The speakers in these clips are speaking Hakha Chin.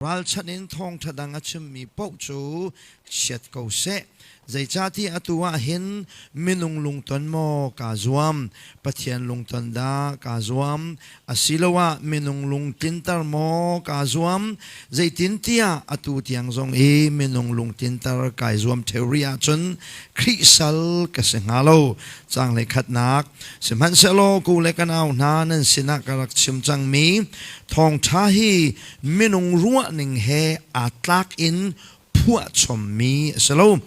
Ralchanh in thawngṭha dang a chimmi paoh cu chiat ko seh. Zeicahtiah atu ah hin minung lungton maw kaa zuam, Pathian lungton dah kaa zuam, asiloah minung lungtlinter maw kaa zuam? Zeitintiah atu tiang zong i minung lungtlinter kai zuam ṭheo rih ahcun Khrih sal ka si hnga lo. Caanglei khatnak, Sihmanhsehlaw ku le ka nau hna nan sinah ka rak chim cangmi thawngṭha hi minung ruahning he aa tlak in phuahchommi a si lo.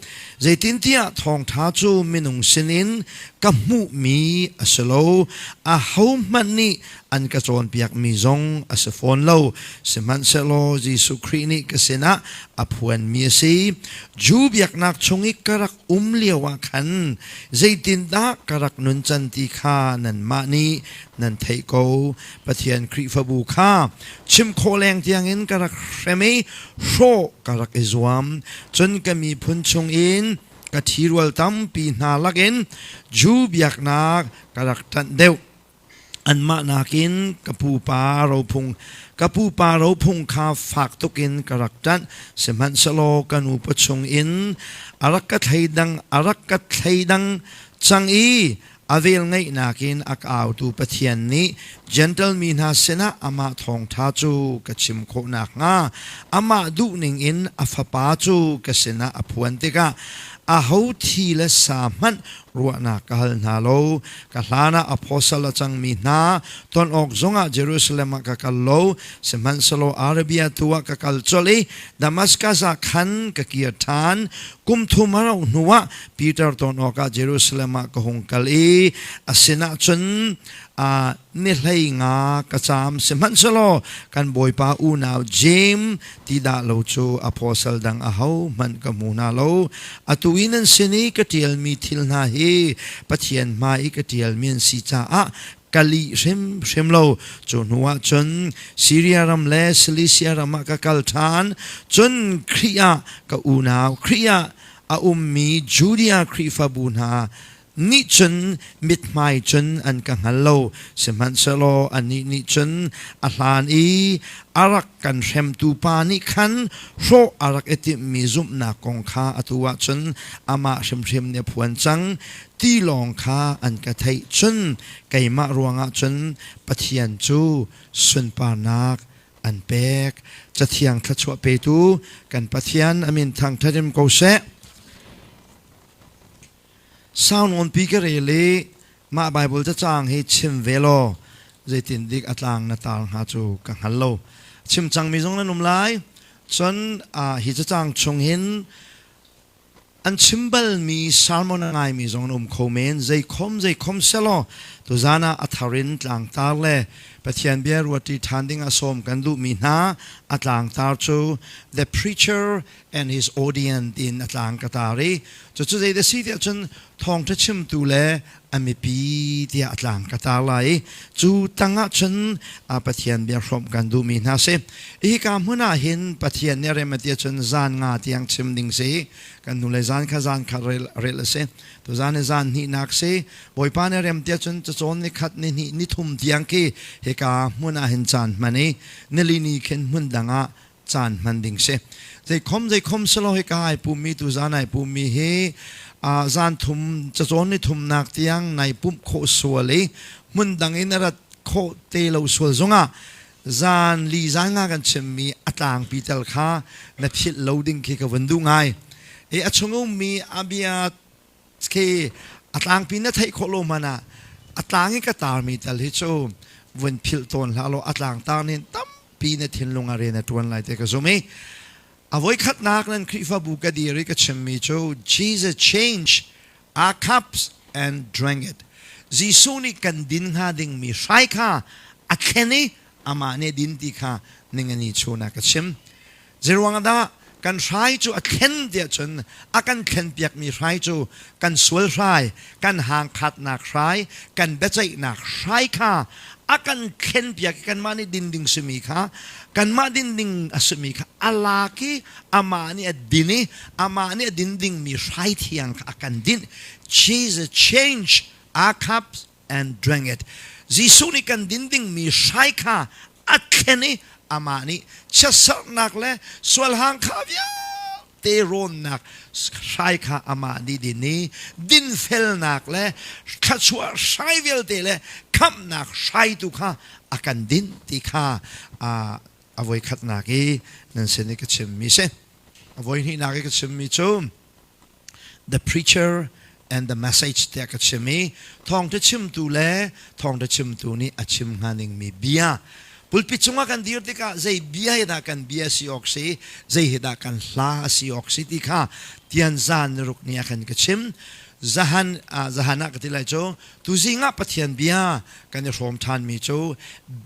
Zeitintiah thawngṭha cu minung sinin ka hmuhmi a si lo. Ahohmanh nih an ka cawnpiakmi zong a si fawn lo. Sihmanhsehlaw Jesuh Khrih nih ka sinah a phuanmi a si. Jew biaknak chung i ka rak um lio ah khan zeitindah ka rak nuncan ti kha nanmah nih nan theih ko. Pathian Khrihfabu kha chim khawh leng tiangin ka rak hrem i hrawh ka rak i zuam. Cun ka miphun chungin ka ṭhirual tampi hna lakin Jew biaknak ka rak ṭanh deuh. Anmah nakin ka pupa rophung ka pupa rophung kha fak tukin ka rak ṭanh. Sihmanhsehlaw ka nupa chungin a rak ka thleidang a rak ka thleidang cang i a velngeihnak in a ka autu Pathian nih Gentle mi hna sinah amah thawngṭha cu ka chim khawh nakhnga amah duhning in a fapa cu ka sinah a phuan tikah aho thi le sa hmanh ruahnak ka hal hna lo. Ka hlanah apostle a cangmi hna ton awk zongah Jerusalem ah ka kal lo, sihmanhsehlaw Arabia tu ah ka kal colh i Damascus ah khan ka kir ṭhan. Kum thum a rauh hnuah Peter ton awkah Jerusalem ah ka hung kal i a sinah cun ni 15 ka caam. Sihmanhsehlaw kan Bawipa unau Jeim ti dah lo cu apostle dang ahohmanh ka hmu hna lo. Atu i nan sin i ka ṭialmi thil hna hi Pathian hmai i ka ṭialmi an si caah ka lih hrimhrim lo. Cu hnuah cun Siria ram le Cilicia ram ah ka kal ṭhan. Cun Khrih ah ka unau, Khrih ah a ummi Judea Khrihfabu hna nih cun mithmai cun an ka hngal lo, sihmanhsehlaw anih nih cun a hlan i a rak kan hremtu pa nih khan hrawh a rak i timhmi zumhnak kong kha atu ah cun amah hrimhrim nih a phuan cang ti lawng kha an ka theih. Cun keimah ruangah cun Pathian cu sunparnak an pek. Cathiang thluachuah petu kan Pathian a min thangṭhat in ko seh. Sau nawnpi ka rel i mah Baibal cacang hi chim ve law zeitin dik a tlang na tar hnga cu ka hngal lo. Chim cangmi zong nan um lai. Cun hi cacang chung hin an chim balmi sermon a ngaimi zong an um kho men. Zeikhom zeikhom selaw tuzan ah a thar in tlangtar le Pathian bia ruati ṭhan ding ah sawm kan duhmi hna a tlangtar cu The Preacher and his audience in a tlang ka tar i cucu zei da si tiah cun thawngṭha chimtu le a mipi tiah a tlang ka tar lai i cu tangah cun Pathian bia hrawmh kan duhmi hna si. Hika hmun ah hin Pathian nih rem a ti ahcun zan nga tiang chim ding si. Kan hnulei zan kha zan khat rel a si, tuzan hi zan hnihnak si. Bawipa nih rem tiah cun cacawn ni khat, ni hnih, ni thum tiang khi hika hmun ah hin caan hman i nili ni khin hmun dang ah caan hman ding si. Zeikhom zeikhom silo hi ka ai pummi, tu zan ai pummi hi zan thum cacawn ni thumnak tiang nai pumh khawh sual i hmun dang in rat khawh te lo sual zongah zan li zan nga kan chimmi a tlangpi tel kha na philh lo ding khi ka vun duh ngai. I a chung ummi a bia khi a tlangpi na theih khawh lo hmanh ah a tlang i ka tarmi tal hi cu vun philh tawn hlah law a tlang tar nih tam pi na thinlung ah rian a ṭuan lai ti ka zum i a voikhatnak nan Khrihfabu ka dir i ka chimmi cu Jesus changed our cups and drank it. Jesuh nih kan din hnga dingmi hrai kha a thlen i amah nih din ti kha ningani chun ah ka chim. Zeiruang dah kan hrai cu a thlen tiah cun a kan thlenpiakmi hrai cu kan sual hrai, kan hangkhatnak hrai, kan biaceihnak hrai kha a kan thlenpiak i kanmah nih din ding simi kha, kanmah din ding a simi kha a lak i amah nih a din i amah nih a din dingmi hrai thiang kha a kan dinh. Jesus changed our cups and drank it. Jesuh nih kan din dingmi hrai kha a thlen i. Amah nih chiatserhnak le sualhang kha vialte rawnnak hrai kha amah nih din i dinfelnak le thluachuah hrai vialte le khamhnak hraitu kha a kan dinh ti kha a voikhatnak i nan sin i ka chimmi si. A voihnihnak i ka chimmi cu the preacher and the message tiah ka chim i thawngṭha chimtu le thawngṭha chimtu nih a chim hnga ningmi bia pulpit cungah kan dir tikah zei bia hi dah kan bia si awk si zei hi dah kan hla a si awk si ti kha tian zan ruk ni ah khan ka chim zahan zahan ah ka ti lai cu tuzing ah Pathian bia kan i hrawm ṭhanmi cu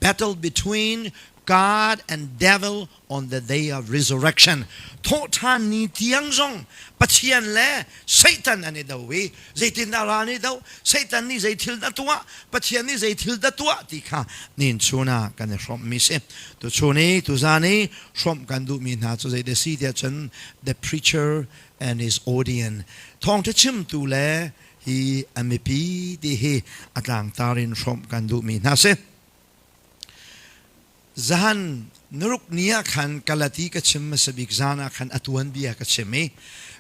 battle between God and devil on the day of resurrection. Thawhṭhan ni tiang zong Pathian le Satan an i do i zeitindah ral nih do, Satan nih zei thil dah tuah, Pathian nih zei thil dah tuah ti kha nin chun ah kan i hrawmhmi si. Tuchun i tuzan i hrawmh kan duhmi hna cu zeidah si tiah cun the preacher and his audience thawngṭha chimtu le hi a mipi ti hi a tlangtar in hrawmh kan duhmi hna si. Zahan naruk ni ah khan Galati ka chim hmasa bik zan ah khan a tuanbia ka chim i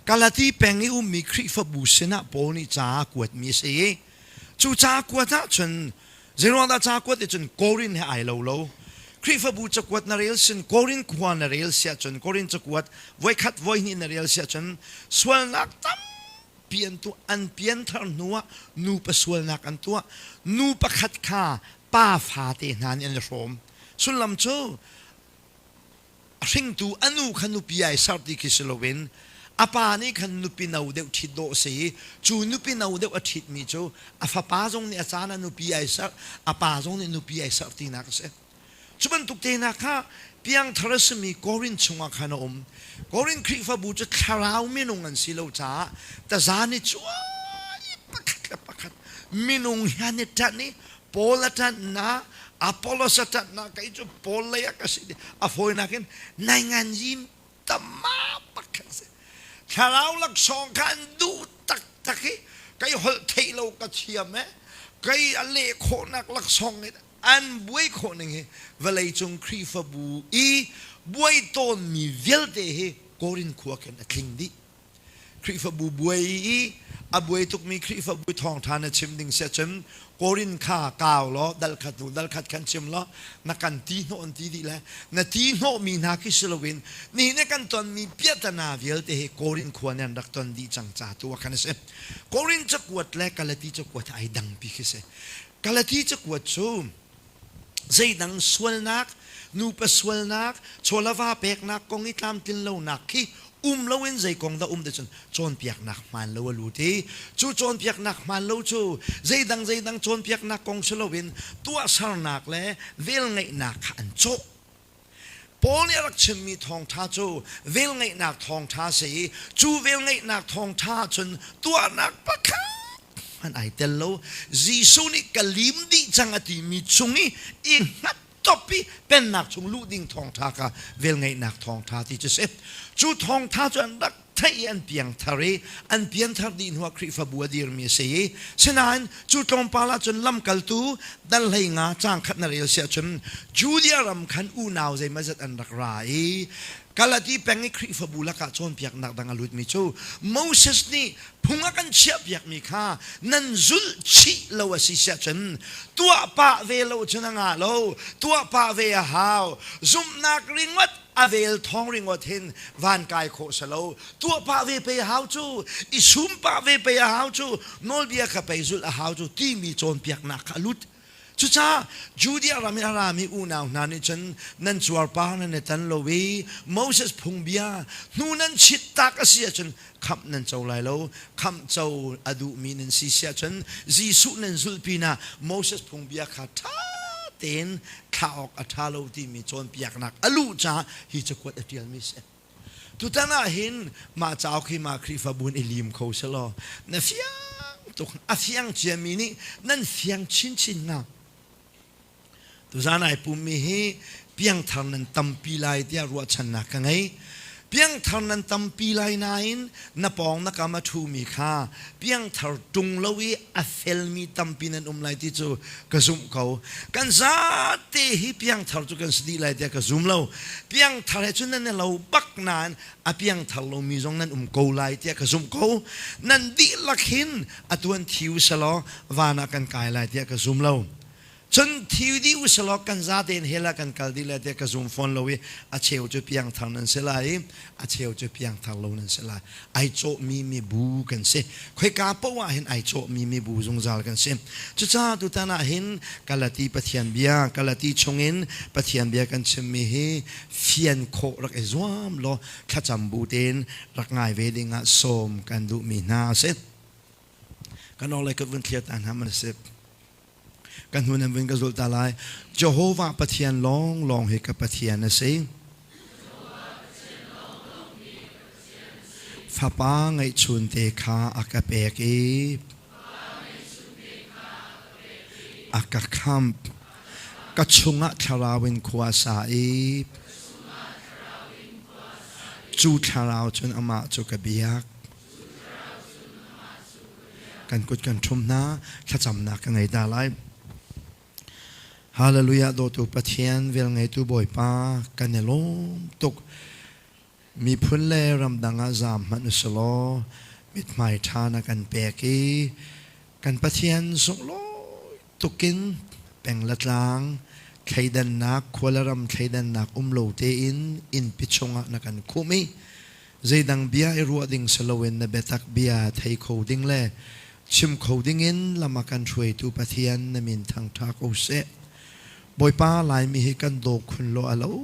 Galati peng i ummi Khrihfabu sinah Paul nih ca a kuatmi a si i cu ca kuat ahcun zeiruangdah ca kuat i cun Korin he ai lo lo Khrihfabu cakuat na rel sin Korin khua na rel siah cun Korin cakuat voikhat voihnih na rel siah cun sualnak tampi an tuah an pianthar hnuah nupa sualnak an tuah nu pakhat kha pa fate hna nih an i hrawm. Sullam cu a hringtu a nu kha nupi ai ser ti khi si loin a pa nih khan nupi no deuh ṭhit dawh si i cu nupi no deuh a ṭhitmi cu a fapa zong nih a caan ah nupi ai ser a pa zong nih nupi ai ser tinak a si. Cu bantuk te hna kha piangthar a simi Korin chungah khan a um. Korin Khrihfabu cu thlarau minung an si lo caah taza nih cuai pakhat le pakhat minung hi an i ṭanh i Paul a ṭanhnak Apollos a ṭanhnak kei cu Paul lei ah ka si a fawinak in naingan yim tama pakhat si thlarau laksawng kha an duh taktak i kei holh theih lo ka thiam e kei a leh khawhnak laksawng in an buai khawh ning hi vawleicung Khrihfabu i buai tawnmi vialte hi Korin khua khin a tling dih. Khrihfabu buai i a buai tukmi Khrihfabu thawngṭha na chim ding si cun Korin kha kau law dal khat hnu dal khat khan chim law na kan ti hnawh an ti dih le na ti hnawhmi hna khi si loin nihin na kan tonmi piahtana vialte hi Korin khua nih an rak ton dih cang ca tu ah khan a si. Korin cakuat le Galati cakuat ai dangpi khi si. Galati cakuat cu zeidang sualnak, nupa sualnak, chawlava peknak kong i tlamtlin lonak khi um loin zei kong dah um ti cun cawnpiaknak hmaan lo a lut i cu cawnpiaknak hmaan lo cu zeidang zeidang cawnpiaknak kong si loin tuahsernak le velngeihnak kha an cawh. Paul nih a rak chimmi thawngṭha cu velngeihnak thawngṭha a si i cu velngeihnak thawngṭha ahcun tuahnak pakhat hmanh ai tel lo. Jesuh nih ka lim dih cang a timi cung i i hngat top i pennak chung luh ding thawngṭha kha velngeihnak thawngṭha ti cu si. Cu thawngṭha cu an rak theih i an piangthar i an pianthar dih hnuah Khrihfabu a dirmi a si i sinain cu tlawmpal ahcun lamkaltu dal 15 caang khat na rel si ahcun Judea ram khan unau zeimawzat an rak ra i Galati peng i Khrihfabu lakah cawnpiaknak dang a lutmi cu Moses nih phung a kan chiahpiakmi kha nan zulh chih lo a si siah cun tuah pah ve lo cun a ngah lo tuah pah ve a hau zumhnak ringawt a vel thawng ringawt hin van kai khawh si lo tuah pah ve pei a hau cu i sum pah ve pei a hau cu nawlbia kha pei zulh a hau cu timi cawnpiaknak kha a lut cucaah Judea ram i a rami unau hna nih cun nan cuarpar nan i tan lo i Moses phungbia hnu nan chit tak a si ahcun khamh nan co lai lo khamh co a duhmi nan si si ahcun Jesuh nan zulh pinah Moses phungbia kha ṭha tein thlah awk a ṭha lo timi cawnpiaknak a luh caah hi cakuat a ṭialmi si. Tutan ah hin mah cauk hi mah Khrihfabu in i lim kho selaw na fiang tuk a fiang ciami nih nan fiang chinchin hnga. Tuzan ai pummi hi piangthar nan tampi lai tiah ruahchannak ka ngei. Piangthar nan tampi lai nain na pawng na kam a ṭhumi kha piangthar ṭung lo i a felmi tampi nan um lai ti cu ka zumh ko. Kan zate hi piangthar cu kan si dih lai tiah ka zum lo. Piangthar he cun nan i lo bak nain a piangthar lomi zong nan um ko lai tiah ka zumh ko. Nan dihlak hin atu an thi u selaw van ah kan kai lai tiah ka zum lo. Cun thi dih u selaw kan zate in hell ah kan kal dih lai tiah ka zum fawn lo i a cheu cu piangthar nan si lai i a cheu cu piangthar lo nan si lai. Ai cawhmi mibu kan si. Khoika paoh ah hin ai cawhmi mibu zungzal kan si. Cucaah tutan ah hin Galati Pathian bia, Galati chungin Pathian bia kan chimmi hi fian khawh rak i zuam law thlacam bu tein rak ngai ve ding ah sawm kan duhmi hna a si. Kan awng lei kut vun thliar ta hna man a si. Kan hnu nan vun ka zulh ta lai. Jehovah Pathian lawnglawng hi ka Pathian a si. Fapa ngeihchun te kha a ka pek i a ka khamh. Ka chungah thlarau in khua sa i cu thlarau cun amah cu ka biak. Kan kut kan ṭhum hna, thlacamnak ka ngei ta lai. Hallelujah dawtu Pathian velngeitu Bawipa kan i lawm tuk. Miphun le ramdang ah zaam hmanh usulaw mithmai ṭha na kan pek i kan Pathian sunglawi tukin peng le tlang thleidannak khua le ram thleidannak um lo tein innpi chungah na kan khumh i zeidang bia i ruah ding si loin na biatak bia thei kho ding le chim kho dingin lam a kan hruaitu Pathian na min thangṭha ko seh. Bawipa Laimi hi kan daw khun law a lo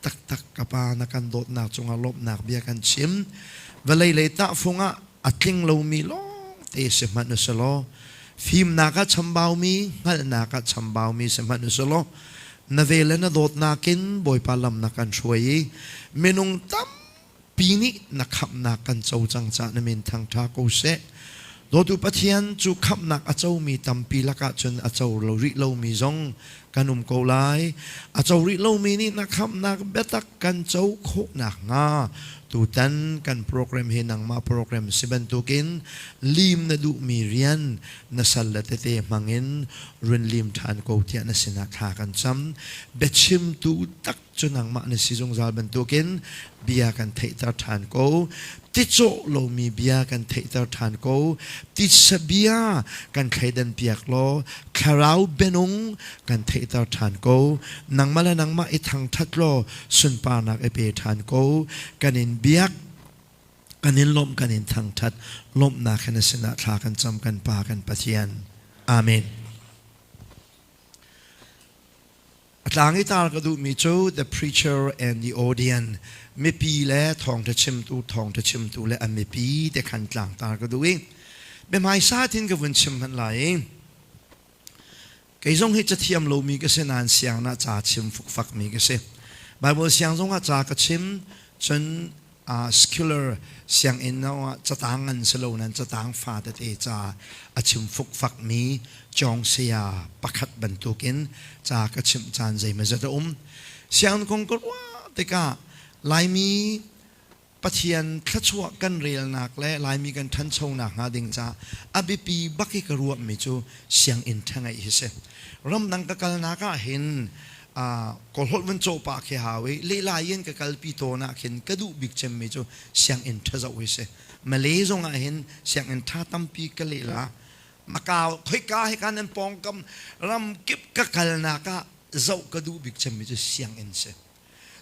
taktak ka pa na kan dawtnak cungah lawmhnak bia kan chim. Vawlei lei tahfung ah a tling lomi lawngte si hmanh u selaw fimnak ah chambaumi hngalhnak ah chambaumi si hmanh u selaw na ve le na dawtnak in Bawipa lam na kan hruai i minung tampi nih na khamhnak kan co cang caah na min thangṭha ko seh. Dawtu Pathian cu khamhnak a comi tampi lakah cun a co lo rih lomi zong kan um ko lai. A co rih lomi nih na khamhnak biatak kan co khawh nakhnga tutan kan program hi nangmah program si bantukin lim na duhmi rian na sal le tete hmangin run lim ṭhan ko tiah na sinah thla kan cam. Biachimtu tak cu nangmah na si zungzal bantukin bia kan theihter ṭhan ko. Ticawh lomi bia kan theihter ṭhan ko. Titsa bia kan thleidan piak law thlarau bianung kan theihter ṭhan ko. Nangmah le nangmah i thangṭhat law sunparnak i pe ṭhan ko. Kan in biak, kan in lawmh, kan in thangṭhat. Lawmhnak he na sinah thla kan cam kan Pa kan Pathian. Amen. A tlang i tar ka duhmi cu The Preacher and the Audience mipi le thawngṭha chimtu thawngṭha chimtu le an mipi te khan tlangtar ka duh i biahmaisa tin ka vun chim hmanh lai i kei zong hi cathiam lomi ka si nain sianginn ah ca chim fukfakmi ka si. Bible siang zong ah ca ka chim cun secular sianginn ah catang ngan si lo nain catang fa tete ca a chim fukfakmi cawng saya pakhat bantukin ca ka chimh caan zeimawzat a um. Sianginn kong ka ruah tikah Laimi Pathian thluachuah kan relnak le Laimi kan ṭhanchonak hnga ding caah a biapi bak i ka ruahmi cu sianginn ṭha ngeih hi si. Ramdang ka kalnak ah hin kawlholh vun cawh pah khi hau i lehla in ka kalpi tawn ah khin ka duh bik cemmi cu sianginn ṭha zoh hi si. Malay zong ah hin sianginn ṭha tampi ka lehla. Macau khoika hika nan pawngkam ram kip ka kalnak ah zoh ka duh bik cemmi cu sianginn si.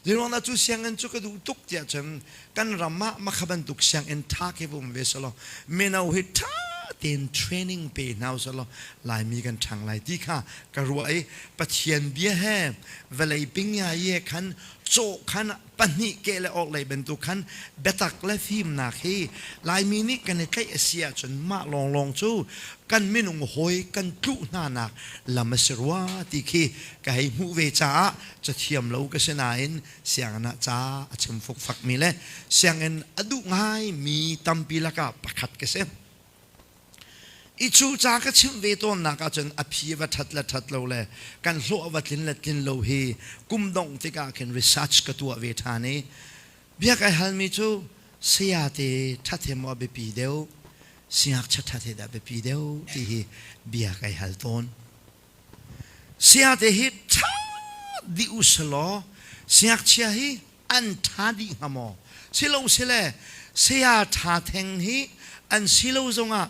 Zeiruangah cu sianginn cu ka duh tuk tiah cun kan ram ah makha bantuk sianginn ṭha khi va um ve selaw mino hi ṭha tein training pe hna uselaw Laimi kan ṭhang lai ti kha ka ruah i Pathian bia he vawlei pingya ye khan cawh khan pahnih ke le awk lei bantuk khan biatak le fimnak hi Laimi nih kan i tlaih a si ahcun mah lawnglawng cu kan minung hawi kan tluh hnanak lam a si rua ti khi ka hei hmuh ve caah cathiam lo ka si nain sianginn ah ca a chim fukfakmi le sianginn a duh ngaimi tampi lakah pakhat ka si. I cu ca ka chimh ve tawnnak ahcun a phi va ṭhat le ṭhat lo le kan hlawh va tlin le tlin lo hi kum dongh tikah khin research ka tuah ve ṭhan i. Bia kai halmi cu sayate ṭhat he maw a biapi deuh, siangngakchia ṭhat he dah biapi deuh ti hi bia kai hal tawn. Sayate hi ṭha dih u selaw siangngakchia hi an ṭha dih hnga maw? Silo sile saya ṭha theng hi an si lo zongah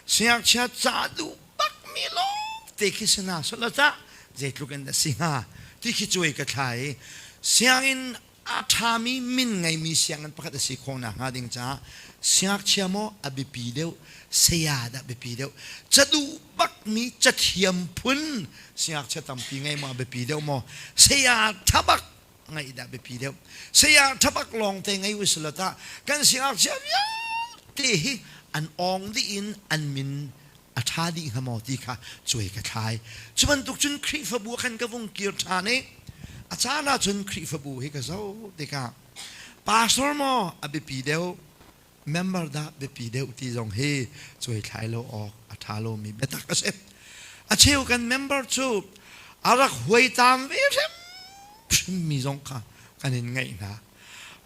siangngakchia ca duh bakmi lawngte khi si hna selaw tah zeitluk in dah si hnga ti khi cuai ka thla i sianginn a ṭhami min ngeimi sianginn pakhat a si khawh nakhnga ding caah siangngakchia maw a biapi deuh saya dah biapi deuh ca duh bakmi cathiam phun siangngakchia tampi ngei maw a biapi deuh maw saya ṭha bak ngeih dah biapi deuh saya ṭha bak lawngte ngei u selaw tah kan siangngakchia vialte hi an awng dih in an min a ṭha dih hnga maw ti kha cuai ka thlai. Cu bantuk cun Khrihfabu ah khan ka vung kir ṭhan i a caan ah cun Khrihfabu hi ka zoh tikah pastor maw a biapi deuh member dah biapi deuh ti zong hi cuai thlai lo awk a ṭha lomi biatak a si. A cheu kan member cu a rak huai tam ve hrimhrimmi zong kha kan in ngeih hna.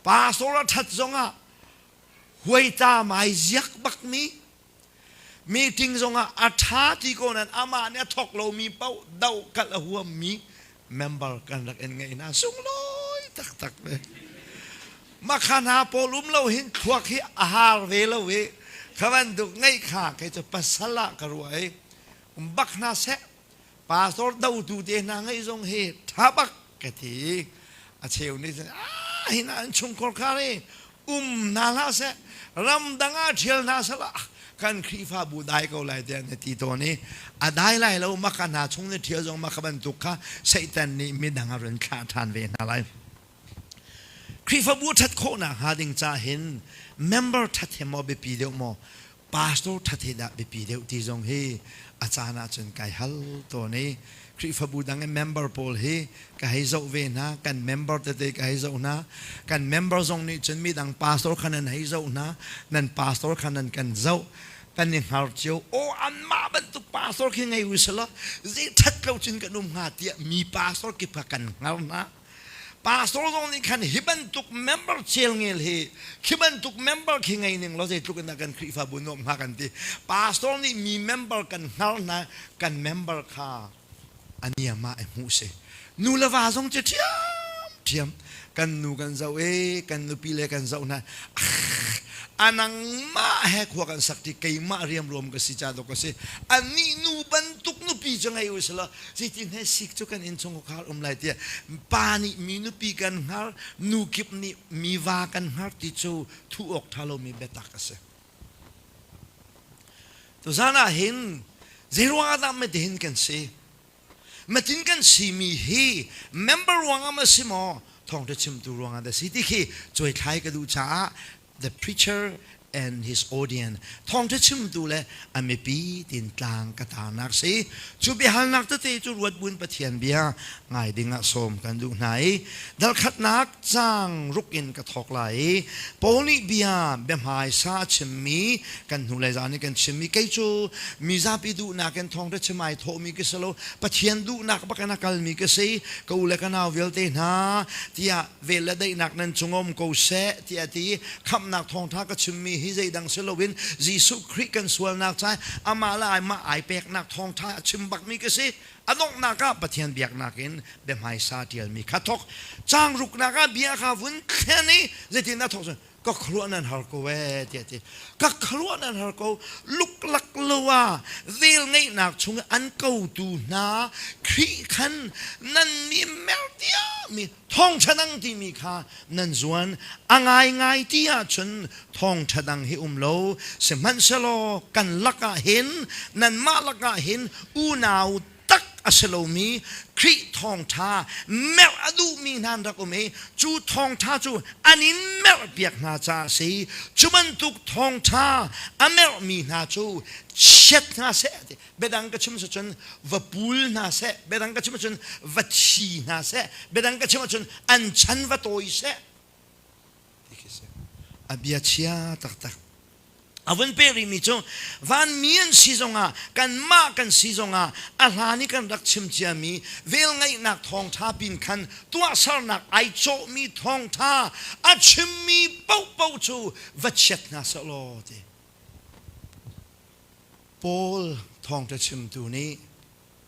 Pastor a ṭhat zongah huai tam ai ziak bakmi Meeting zongah a ṭha ti ko nain amah nih a thawk lomi paoh dohkalh a huammi member kan rak in ngeih hna sunglawi taktak ve. Makha hna pawl um lo hin thluak hi a har ve lo i kha bantuk ngeih kha kei cu pasal ah ka ruah i um bak hna seh Pastor dotu te hna ngeih zong hi ṭha bak ka ti. A cheu nih cun ah hi na an chungkhar khar hi um hna hlah seh ramdang ah ṭhial hna sehla kan Khrihfabu dai ko lai tiah na ti tawn i a dai lai lo maka hna chung na ṭhial zong maka bantuk kha Satan nih midang a run thlah ṭhan ve hna lai. Khrihfabu ṭhat khawhnak hnga ding ca hin member ṭhat he maw biapi deuh maw pastor ṭhat he dah biapi deuh ti zong hi a caan ahcun kai hal tawn i Khrihfabu dang i member pawl hi ka hei zoh ve hna kan member tete ka hei zoh hna kan member zong nih cun midang pastor kha nan hei zoh hna nan pastor kha nan kan zoh kan i hngar cio aw anmah bantuk pastor khi ngei u selaw zei ṭhat lo cun kan um hnga tiah mi pastor kip kha kan hngar hna Pastor zong nih khan hi bantuk member cel ngel hi khi bantuk member khi ngei ning law zeitluk in dah kan Khrihfabu nuam hnga kan ti. Pastor nih mi member kan hngar hna kan member kha a niam ah i hmuh si. Nu le va zong cu ṭhiam ṭhiam kan nu kan zoh i kan nupi le kan zoh hna a nangmah he khua kan sak ti keimah riamruam ka si ca dawk ka si anih nu bantuk nupi cu ngei u selaw zeitin he sik cu kan innchungkhar um lai tiah pa nih mi nupi kan hngar nu kip nih mi va kan hngar ti cu thuh awk ṭha lomi biatak a si tuzan ah hin zeiruang ah dah matihin kan si matin kan simi hi member ruangah ma si maw thawngṭha chimtu ruangah dah si ti khi cuaithlai ka duh caah the preacher and his audience thawngṭha chimtu le a mipi tin tlang ka tarnak si cu biahalnak tete cu ruat buin Pathian bia ngai ding ah sawm kan duh hna i dalkhatnak caang ruk in ka thawk lai i Paul nih bia biahmaisa a chimmi kan hnulei zan i kan chimmi kei cu mizapi duhnak in thawngṭha chim ai thawhmi ka si lo Pathian duhnak bak in a kalmi ka si ka u le ka nau vialte hna tiah vel le daihnak nan cung um ko seh tiah a ti khamhnak thawngṭha ka chimmi hi zeidang si loin Jesuh Khrih kan sualnak ca amah le amah ai peknak thawngṭha a chim bakmi ka si a donghnak ah Pathian biaknak in biahmaisa ṭialmi kha thawk caang ruknak ah bia kha vun thlen i zeitin a thawk cun ka khuaruah nan har ko ee tiah ti ka khuaruah nan har ko luklak lo ah vel ngeihnak chung an kotu hna Khrih khan nan mi mer tiami thawngṭha dang timi kha nan zuan a ngaingai ti ahcun thawngṭha dang hi um lo sihmanhsehlaw kan lakah hin nanmah lakah hin unau tak a si lomi Khrih thawngṭha merh a duhmi hna an rak um i cu thawngṭha cu an in merhpiak hna caah a si. Cu bantuk thawngṭha a merhmi hna cu chiat hna seh ti biadang ka chim cun va pul hna seh biadang ka chim cun va thi hna seh biadang ka chim ahcun an chan va tawi seh ti khi si. A bia chia taktak. A vun pek rihmi cu vanmi an si zongah kanmah kan si zongah a hlan i kan rak chim ciami velngeihnak thawngṭha pin khan tuahsernak ai cawhmi thawngṭha a chimmi paohpaoh cu va chiat hna seh law ti. Paul thawngṭha chimtu nih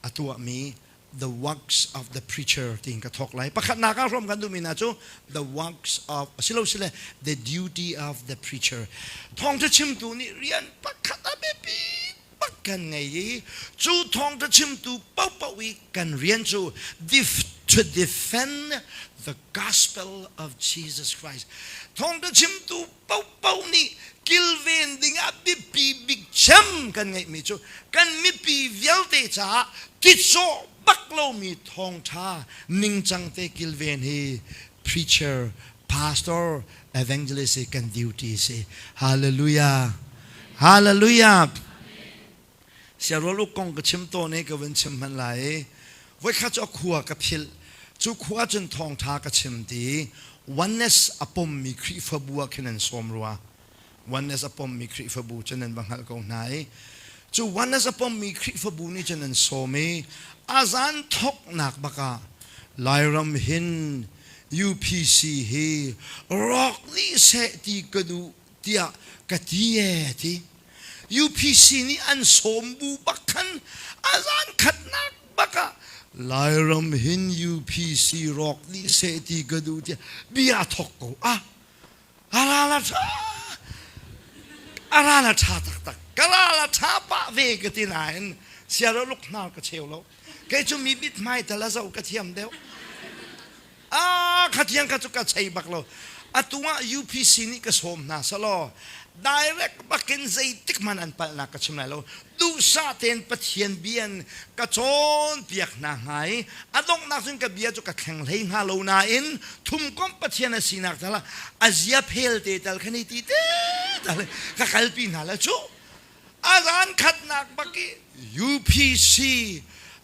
a tuahmi the works of the preacher tiin ka thawk lai. Pakhatnak ah hrawm kan duhmi hna cu the works of asilosile the duty of the preacher. Thawngṭha chimtu nih rian pakhat a biapi bak kan ngei i cu thawngṭha chimtu paohpaoh i kan rian cu to defend the gospel of Jesus Christ. Thawngṭha chimtu paohpaoh nih kilven dingah biapi bik cem kan ngeihmi cu kan mipi vialte caah titsaw bak lomi thawngṭha ningcang te kilven hi preacher, pastor, evangelist hi kan duty si. Hallelujah. Hallelujah. Siarual uk kong ka chim tawn i ka vun chim hmanh lai i voikhat cu a khua ka philh. Cu khua cun thawngṭha ka chim ti oneness a pommi Khrihfabu ah khin an sawm rua. Oneness a pommi Khrihfabu cu nan va hngalh ko hna i cu oneness a pommi Khrihfabu nih cun an sawm i a zan thawknak bak ah Lairam hin UPC hi rawk dih seh ti ka duh tiah ka ti ee ti. UPC nih an sawm bu bak khan a zan khatnak bak ah Lairam hin UPC rawk dih seh ti ka duh tiah bia thok ko ah a ral a ṭha a ral a ṭha taktak ka ral a ṭha pah ve ka ti nain siaraluk hnar ka cheu lo kei cu mi mithmai tal a zoh ka thiam deuh Ah, kha tiang kha cu ka chei bak lo. Atu ah UPC nih ka sawm hna selaw direct bakin zeitik hmanh an palhnak ka chim lai lo. Duhsah tein Pathian bia in ka cawnpiak hna hnga i a donghnak cun ka bia cu ka thleng hlei hnga lo nain thumkomh Pathian a sinak tal ah a zia phel te tal kha ni ti te tal ka kalpi hna la cu a zan khatnak bak i UPC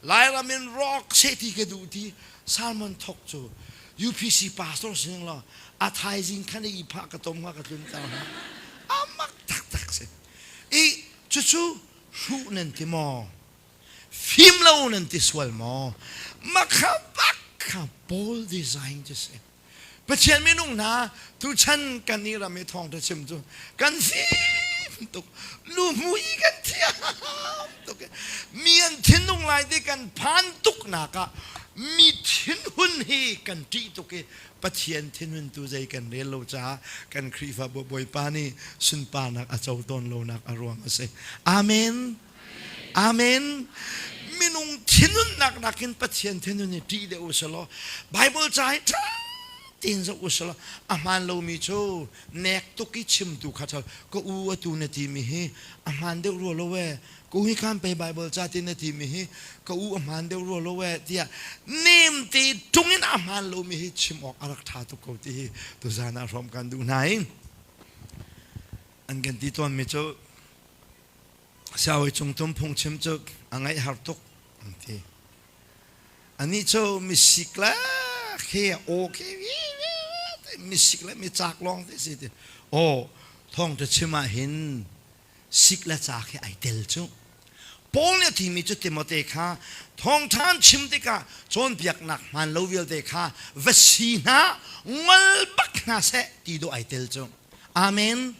Lairam in rock seh ti ka duh ti Salmon thok cu UPC pastor sining law a thaizing khan i phah ka tom ka tlun ter hna amak taktak si i cucu hruh nan ti maw fim lo nan ti sual maw makha bak kha Paul design cu si Pathian minung hna tuchan kan i ram i thawngṭha chim cu kan fim tuk luhmui kan thiam tuk mi an thinlung lai ti kan phan tuk nak ah mi thinhun hi kan ṭih tuk i Pathian thinhun tu zei kan rel lo caah kan Khrihfa Bawipa nih sunparnak a co tawn lonak a ruang a si. Amen. Amen. Minung thinhunnak nakin Pathian thinhun hi ṭih deuh u selaw Bible ca hi ṭha tein zoh u selaw a hmaan lomi cu nek tuk i chimtu kha ṭha ka u atu na timi hi a hmaan deuh rua lo ee ka u hi khan pei Bible ca ti na timi hi ka u a hmaan deuh rua lo ee tiah nem te ṭung in a hmaan lomi hi chim awk a rak ṭha tuk ko ti hi tuzaan ah hrawm kan duh hna i an kan ti tawnmi cu Siawi cungtum phungchim cu a ngaih har tuk an ti. Anih cu misik le khi aw khi misik le micak lawng te si ti. Aw thawngṭha chim ah hin sik le cak hi ai tel cu. Paul nih a timi cu Timote kha thawngṭha an chim tikah cawnpiaknak hmaan lo vialte kha va si hna ngol bak hna seh ti dawh ai tel cu. Amen.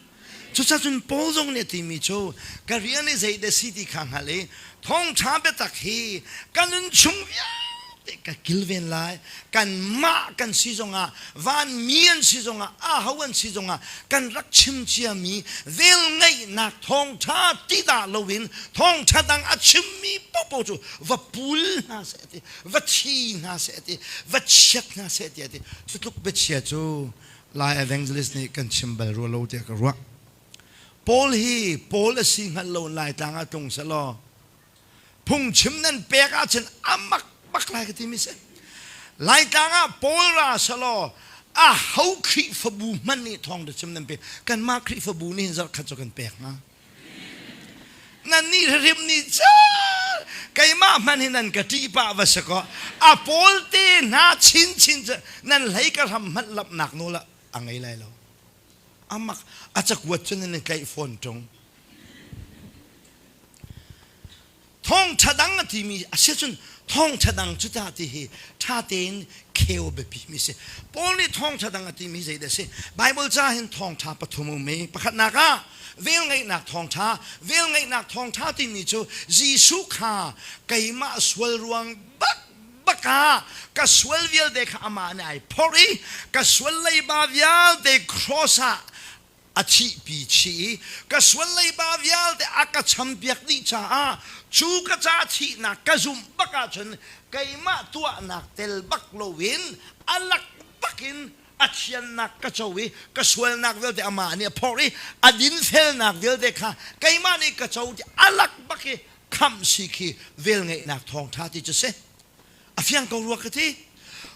Cucacun Paul zong nih a timi cu ka rian i zeidah si ti kha hngalh i thawngṭha biatak hi ka nun chung vialte ka kilven lai. Kanmah kan si zongah, vanmi an si zongah, aho an si zongah kan rak chim ciami velngeihnak thawngṭha ti dah loin thawngṭha dang a chimmi paohpaoh cu va pul hna seh ti, va thi hna seh ti, va chiat hna seh ti a ti. Cu tluk biachia cu Lai evangelist nih kan chim bal rua lo tiah ka ruah. Paul hi Paul a si hngalh lo Laitlang ah tlung selaw phungchim nan pek ahcun a mak bak lai ka timi si. Laitlang ah Paul ra selaw a ho Khrihfabu hmanh nih thawng chim nan pek kanmah Khrihfabu nih hin zarh khat cu kan pek hnga. Nan nih hrim nih cal keimah hmanh hi nan ka ṭih pah va si kaw a pawl te hna chinchin cu nan hlei ka hram hmanh lamhnak nawl a ngei lai lo. Amak a cakuat cu nan i tlaih fawn ṭung. Thawngṭha dang a timi a si cun thawngṭha dang cu ta ti hi ṭha tein kheu biapimi si. Paul nih thawngṭha dang a timi zeidah a si? Bible ca hin thawngṭha pathum um i pakhatnak ah velngeihnak thawngṭha, velngeihnak thawngṭha timi cu Jesuh kha keimah sual ruang bak bak ah ka sual vialte kha amah nih ai phorh i ka sual leiba vialte cross ah a thihpi chih i ka sual leiba vialte a ka champiak dih caah cu ka ca thihnak ka zumh bak ahcun keimah tuahnak tel bak loin a lak bakin a thiannak ka co i ka sualnak vialte amah nih a phorh i a dinfelnak vialte kha keimah nih ka co ti a lak bak i khamh si khi velngeihnak thawngṭha ti cu si. A fiang ko rua ka ti.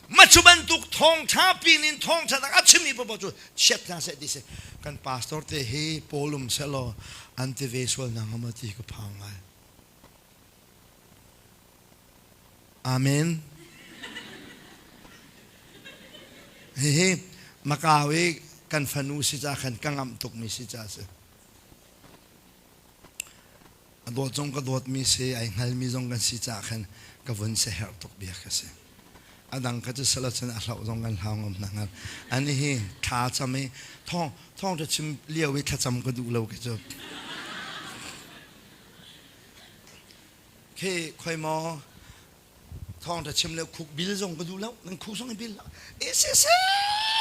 Ma cu bantuk thawngṭha pin in thawngṭha dang a chimmi paoh cu chiat hna seh ti si. Kan pastor te hi Paul um sehlaw an ti ve sual hna hnga maw ti ka phang ngai. Amen. Hihi Macau i kan fanu si ca khan ka ngamh tukmi si ca si. A dawt zong ka dawtmi si, ai hngalmi zong kan si caah khan ka vun siaherh tuk bia ka si. A dang kha cu sala cun a hlauh zong kan hlau ngam hna hngal. Ani hi thla cam i thawng thawngṭha chim lio i thlacam ka duh lo ke cu. Khi khoi maw thawngṭha chim le khuk bil zong ka duh lo nan khuk zong i bil lo e se se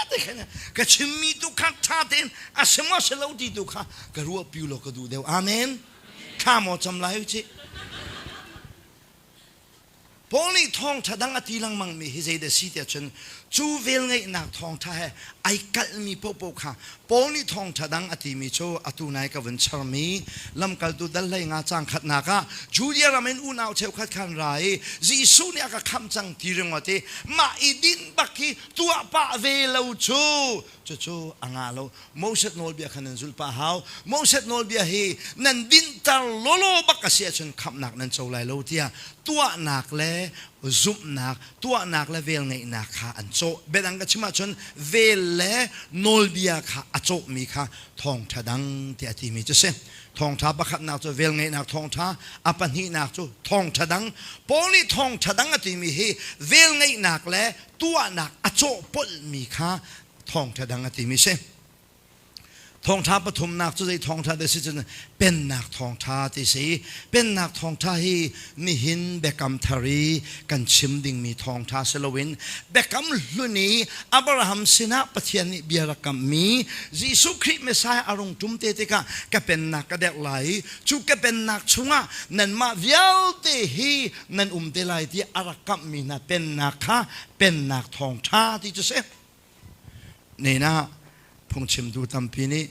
te khan ka chimmi tu kha ṭha tein a si maw si lo ti tu kha ka ruah piu lo ka duh deuh amen thla maw cam lai u cih Paul nih thawngṭha dang a ti lengmang mi hi zeidah si tiah cun cu velngeihnak thawngṭha he ai kalhmi paohpaoh kha Paul nih thawngṭha dang a timi cu atu nai ka vun charmi lamkaltu dal 15 caang khatnak ah Judea ram in unau cheukhat khan ra i Jesuh nih a ka khamh cang ti ringawt i mah i dinh bak hi tuah pah ve lo cu cucu a ngah lo. Moses nawlbia kha nan zulh pah hau. Moses nawlbia hi nan dinhter lawlaw bak a si ahcun khamhnak nan co lai lo tiah tuahnak le zumhnak, tuahnak le velngeihnak kha an cawh. Biadang ka chim ahcun vel le nawlbia kha a cawhmi kha thawngṭha dang tiah a timi cu si. Thawngṭha pakhatnak cu velngeihnak thawngṭha, a pahnihnak cu thawngṭha dang. Paul nih thawngṭha dang a timi hi velngeihnak le tuahnak a cawhpolhmi kha thawngṭha dang a timi si. Thawngṭha pathumnak cu zei thawngṭha dah si cun pennak thawngṭha ti si. Pennak thawngṭha hi nihin biakam thar i kan chim dingmi thawngṭha si loin biakam hlun i Abraham sinah Pathian nih bia rak kamhmi Jesuh Khrih Messiah a rung ṭum te tikah ka pennak ka derh lai i cu ka pennak chungah nanmah vialte hi nan um te lai tiah a rak kamhmi hna pennak kha pennak thawngṭha ti cu si. Nena phungchimtu tampi nih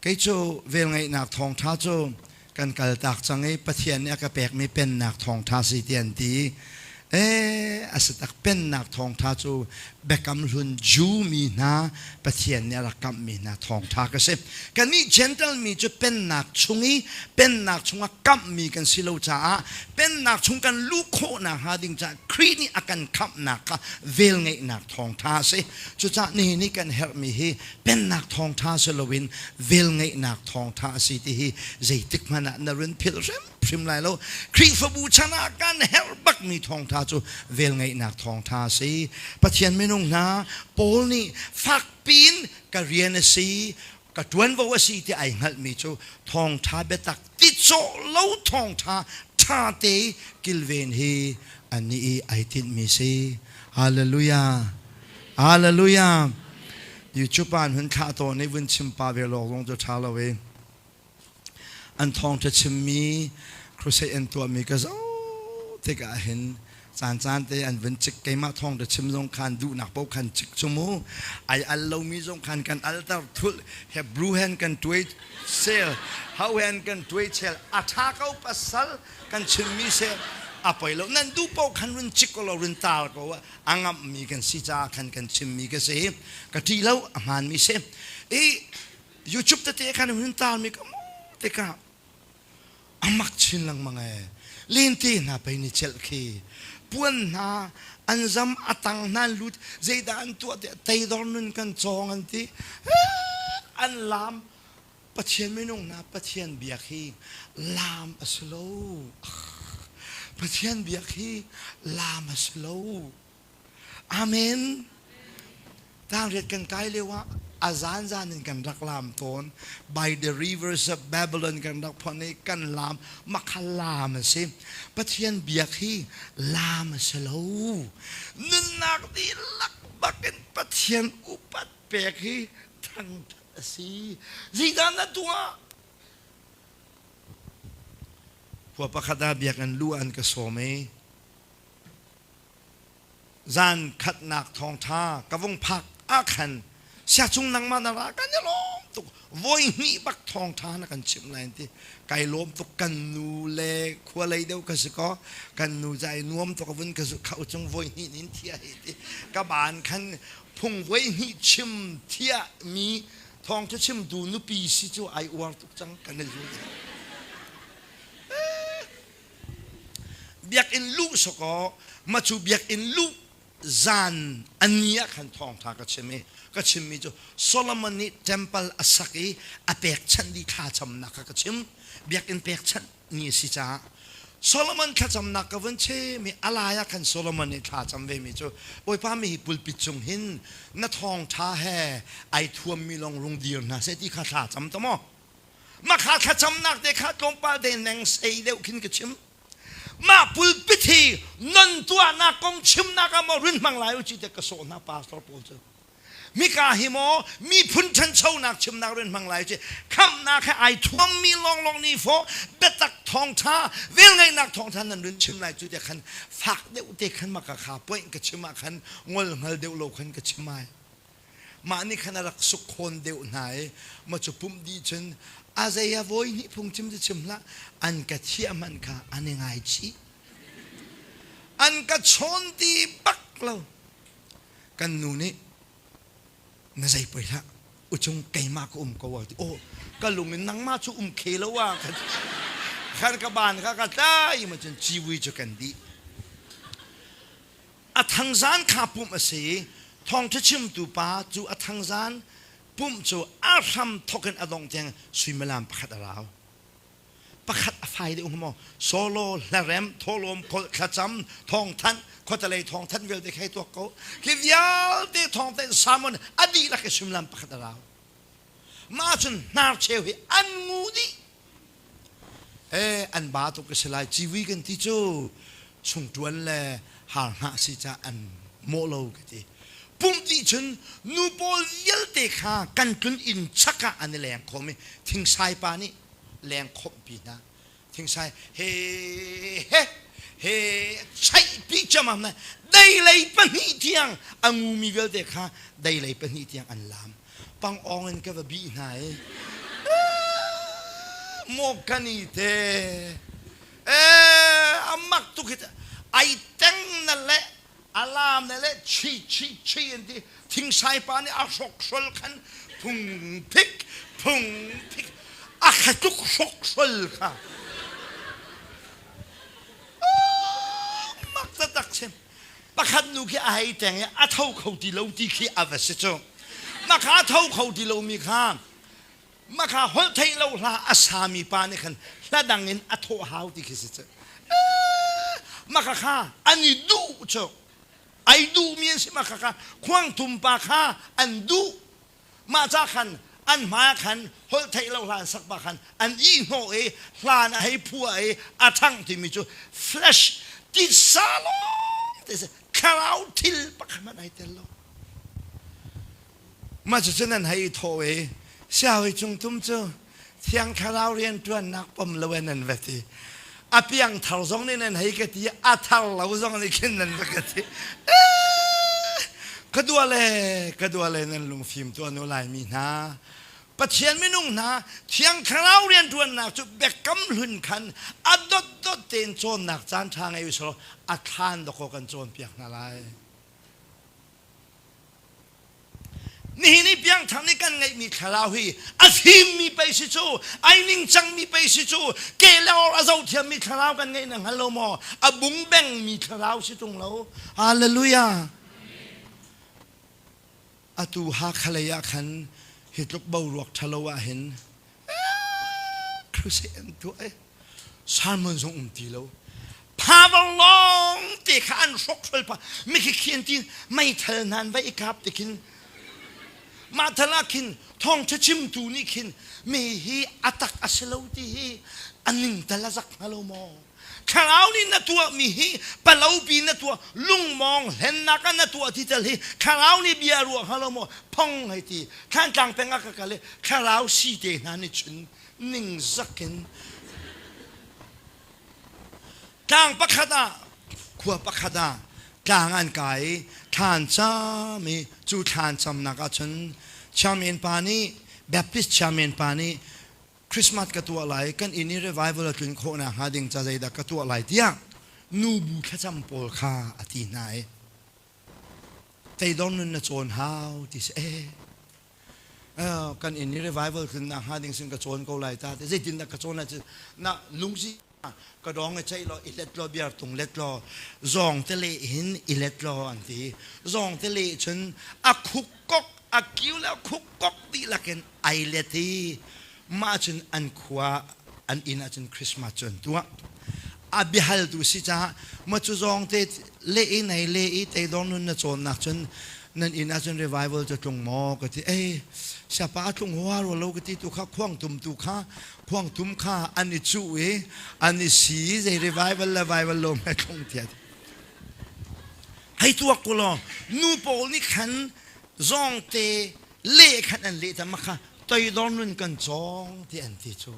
kei cu velngeihnak thawngṭha cu kan kaltak cang i Pathian nih a ka pekmi pennak thawngṭha si ti an ti. Ee, a si tak pennak thawngṭha cu Biakam Hlun Jew mi hna Pathian nih a rak kamhmi hna thawngṭha ka si. Kannih Gentile mi cu pennak chung i pennak chungah kamhmi kan si lo caah pennak chung kan luh khawh nakhnga ding caah Khrih nih a kan khamhnak kha velngeihnak thawngṭha a si. Cucaah nihin i kan herhmi hi pennak thawngṭha si loin velngeihnak thawngṭha a si ti hi zeitik hmanh ah na run philh hrimhrim lai lo. Khrihfabu chan ah kan herh bakmi thawngṭha cu velngeihnak thawngṭha a si. Pathian minung hna Paul nih fakpiin ka rian a si, ka ṭuanvo a si ti ai hngalhmi cu thawngṭha biatak ti cawh lo thawngṭha ṭha te kilven hi annih i ai tinhmi si. Hallelujah. Hallelujah. YouTube ah an hun thlah tawn i vun chim pa ve lawk zong cu ṭha lo i an thawngṭha chimmi crusade an tuahmi ka zoh tikah hin caan caan te an vun cik keimah thawngṭha chim zong khan duhnak paoh khan cik cu mu ai al lomi zong khan kan alter thulh Hebrew hen kan tuai sel how hen kan tuai chel a ṭha ko pasal kan chimmi se a poi lo nan duh paoh khan run cik ko lo run tar ko a ngamhmi kan si caah khan kan chimmi ka si ka ṭih lo a hmaanmi si i YouTube tete khan hun tarmi ka mu tikah a mak chin lengmang ee lente hna pei ni celh khi puan hna an zam a tang hna an lut zeidah an tuah tiah teidor nun kan cawng an ti an lam Pathian minung hna Pathian biak hi lam a si lo. Pathian biak hi laam a si lo. Amen. Tangriat kan kai lio ah a zan zan in kan rak laam tawn. By the rivers of Babylon kan rak phon i kan laam makha laam a si. Pathian biak hi laam a si lo. Nunnak dihlak bakin Pathian upat pek hi thangthat a si. Zeidah na tuah? Khua pakhat ah biakinn lu an ka sawm i zan khatnak thawngṭha ka vung phak ah khan siachung nangmah na ra kan i lawm tuk voi hnih bak thawngṭha na kan chimh lai ti kai lawm tuk kan nu le khua lei deuh ka si ko kan nu ca i nuam tuk a vun ka zu khau cung voi hnih nin thia hi ti ka ban khan phung voi hnih chim thia mi thawngṭha chimtu nupi si cu ai uar tuk cang kan i zul Biakinn luh sawkaw ma cu biakinn luh zan a ni ah khan thawngṭha ka chim i ka chimmi cu Solomon nih temple a sak i a pekchanh dih thlacamnak kha ka chim. Biakinn pekchanh ni a si caah Solomon thlacamnak ka vun chim i a lai ah khan Solomon nih thlacam vemi cu Bawipa mi hi pulpit cung hin na thawngṭha he ai thuammi lawng rung dir hna seh ti kha thlacam ta maw? Mah kha thlacamnak te kha tlawmpal te neng sei deuh khin ka chim. Mah pulpit hi non tuahnak kong chimnak ah maw rin hmang lai u ci te ka sawh hna pastor pawl cu. Mika hi maw miphun ṭhanchonak chimnak rin hmang lai ci khamhnak he ai thuammi lawnglawng nih fawh biatak thawngṭha velngeihnak thawngṭha nan rin chim lai cu te khan fak deuh te khan maka kha point ka chim ah khan ngol hngal deuh lo khan ka chim ai. Mah nih khan a rak sukhawn deuh hna i maw cu pumh dih cun a zei a voi hnih phungchim cu chim hlah an ka thiah hmanh kha an i ngaichih. An ka chawn ti bak lo. Kan nu nih na zei poi hlah uchung keimah ka um ko a ti. Aw ka lung in nangmah cu um khe lo a khan ka ban kha ka tlai ma cun civui cu kan dih. A thangzan kha pumh a si i thawngṭha chimtu pa cu a thangzan pumh cu a hram thawk in a dongh tiang suimilam pakhat a rau. Pakhat a fai deuh hnga maw? Solo, hlarem, thawhlawm, kholh, thlacam, thawngthanh, khuatelei thawngthanh vialte kha hei tuak ko. Hi vialte thawngthanh sermon a dihlak i suimilam pakhat a rau. Mah cun hnarcheu hi an ngu dih. An ba tuk a si lai. Civui kan ti cu chungṭuan le har hngah si caah an mawh lo ka ti. Pumh dih cun nu pawl vialte kha kan tlun inn chak ah an i leng khawm i thingsai pa nih leng khawmhpi hna. Thingsai he he he chaihpi ciammam na deilei pahnih tiang a ngumi vialte kha deilei pahnih tiang an laam. Pangawng in ka va bih hna i maw kan i te a mak tuk hi ai teng na le alam na le chi chi chi an ti thingsai pa nih a hrokhrol khan phung phik phung phik a khatuk hrokhrol kha mak taktak sim pakhat nu khi a hei teng i a tho kho ti lo ti khi a va si cu mah kha a tho kho ti lomi kha mah kha holh theih lo hla a sami pa nih khan hla dang in a thawh hau ti khi si cu mah kha kha an i duh cu ai duhmi an si mah kha kha khuangtum pa kha an duh Mah ca khan an hmai ah khan holh theih lo hlan sak pa khan an ihhnawh i hlan a hei phuah i a ṭhangh timi cu flesh titsa lawng te si thlarau thil pakhat hmanh ai tel lo. Mah cucu nan hei i thawh i siawi cungtum cu Thiang Thlarau rianṭuannak pom lo in nan va ti. A piang thar zong nih nan hei ka ti, a thar lo zong nih khin nan va ka ti. Ka dua le, ka dua le nan lungfim tuah nu Laimi hna. Pathian minung hna Thiang Thlarau rianṭuannak cu biakam hlun khan a dotdot tein cawnnak caan ṭha ngei usulaw a thlan dawkaw kan cawnpiak hna lai. Nihin i piangthar nih kan ngeihmi thlarau hi a fimmi pei si cu, ai ningcangmi pei si cu, ke le or a zohthiammi thlarau kan ngeih na hngal lo maw? A bung bengmi thlarau si ṭung lo. Hallelujah. Atu Hakha lei ah khan hi tluk boruak ṭhalo ah hin crusade an tuah i sermon zong um ti lo. Power lawng te kha an hrokhrol pa mikhi khi an ti meithal hna an va i kap ti khin mah thal ah khin thawngṭha chimtu nih khin mi hi a tak a si lo ti hi a ning tal a zak hnga lo maw? Thlarau nih na tuahmi hi palopi na tuah lungmawng hlennak ah na tuah ti tal hi thlarau nih bia ruah hnga lo maw? Phong hei ti Thlantlang peng ah ka kal i thlarau si te hna nih cun ningzak in tlang pakhat ah khua pakhat ah tlang an kai i thlan cam i cu thlan camnak ah cun chairman pa nih Baptist chairman pa nih Christmas ka tuah lai kan inn i revival a tlun khawh nakhnga ding ca zeidah ka tuah lai tiah nubu thlacam pawl kha a ti hna i teidor nun na cawn hau ti si eh kan inn i revival tlun nakhnga ding sin ka cawn ko lai ta te zeitindah ka cawn lai na lungsi ka dong i ceih law i let law biar tung let law zawng te le hin i let law an ti zawng te le cun a khuk kok a kiu le a khuk kok dihlak in ai let i mah cun an khua an inn ah cun Christmas cu an tuah a biahaltu si caah ma cu zawng te le i nei le i teidor nun na cawnnak cun nan inn ah cun revival cu tlung maw ka ti ei siapa a tlung hua rua lo ka ti tu kha khuang tum tu kha khuang tum kha an i cuh i an i si zei revival le vival lo me tlung tiah hei tuak ko law nu pawl nih khan zawngte le khan an leh ta kha toidor nun kan cawng ti an ti cu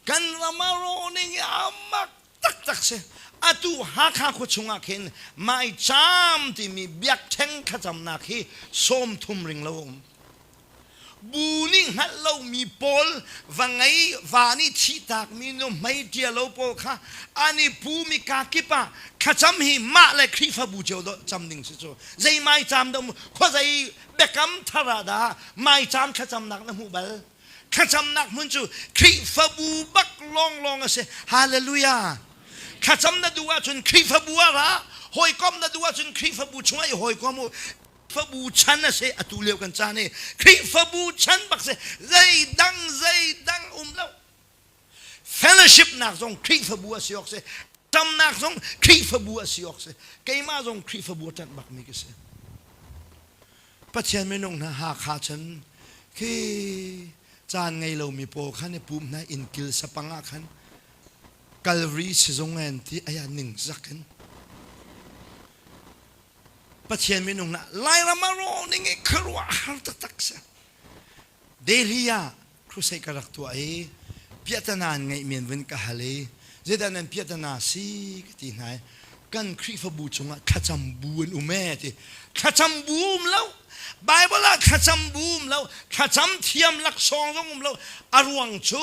kan ram ah rawning i amak taktak si atu Hakha khua chungah khin maicham timi biakṭheng thlacamnak hi 30 ring lo a um Bu nih hngalh lomi pawl va ngei va nih thihtakmi nu hmei ṭia lo pawl kha an i pumi kakip ah thlacam hi mah le Khrihfabu cio cam ding si cu zei maicaam dah um khuazei biakam thar ah dah maicaam thlacamnak na hmuh bal thlacamnak hmun cu Khrihfabu bak lawnglawng a si hallelujah thlacam na duh ahcun Khrihfabu ah ra hawikom na duh ahcun Khrihfabu chungah i hawikom u Khrihfabu chan a si atu lio kan caan hi Khrihfabu chan bak si zeidang zeidang um lo fellowship nak zong Khrihfabu a si awk si tamnak zong Khrihfabu a si awk si keimah zong Khrihfabu a ṭanh bakmi ka si Pathian minung hna Hakha chan khi caan ngei lomi pawl khan i pum hna inn kil sapang ah khan Calvary sizung en ti aya ning zak in Pathian minung na Lairam ah rawh ning i khuaruahhar taktak si. Delhi ah crusade ka rak tuah i piahtana an ngeih men vun ka hal i zeidah nan piahtana si ka ti hna i kan Khrihfabu chungah thlacam bu an um ee ti thlacam bu um lo Bible ah thlacam bu um lo thlacam thiam laksawng zong um lo a ruang cu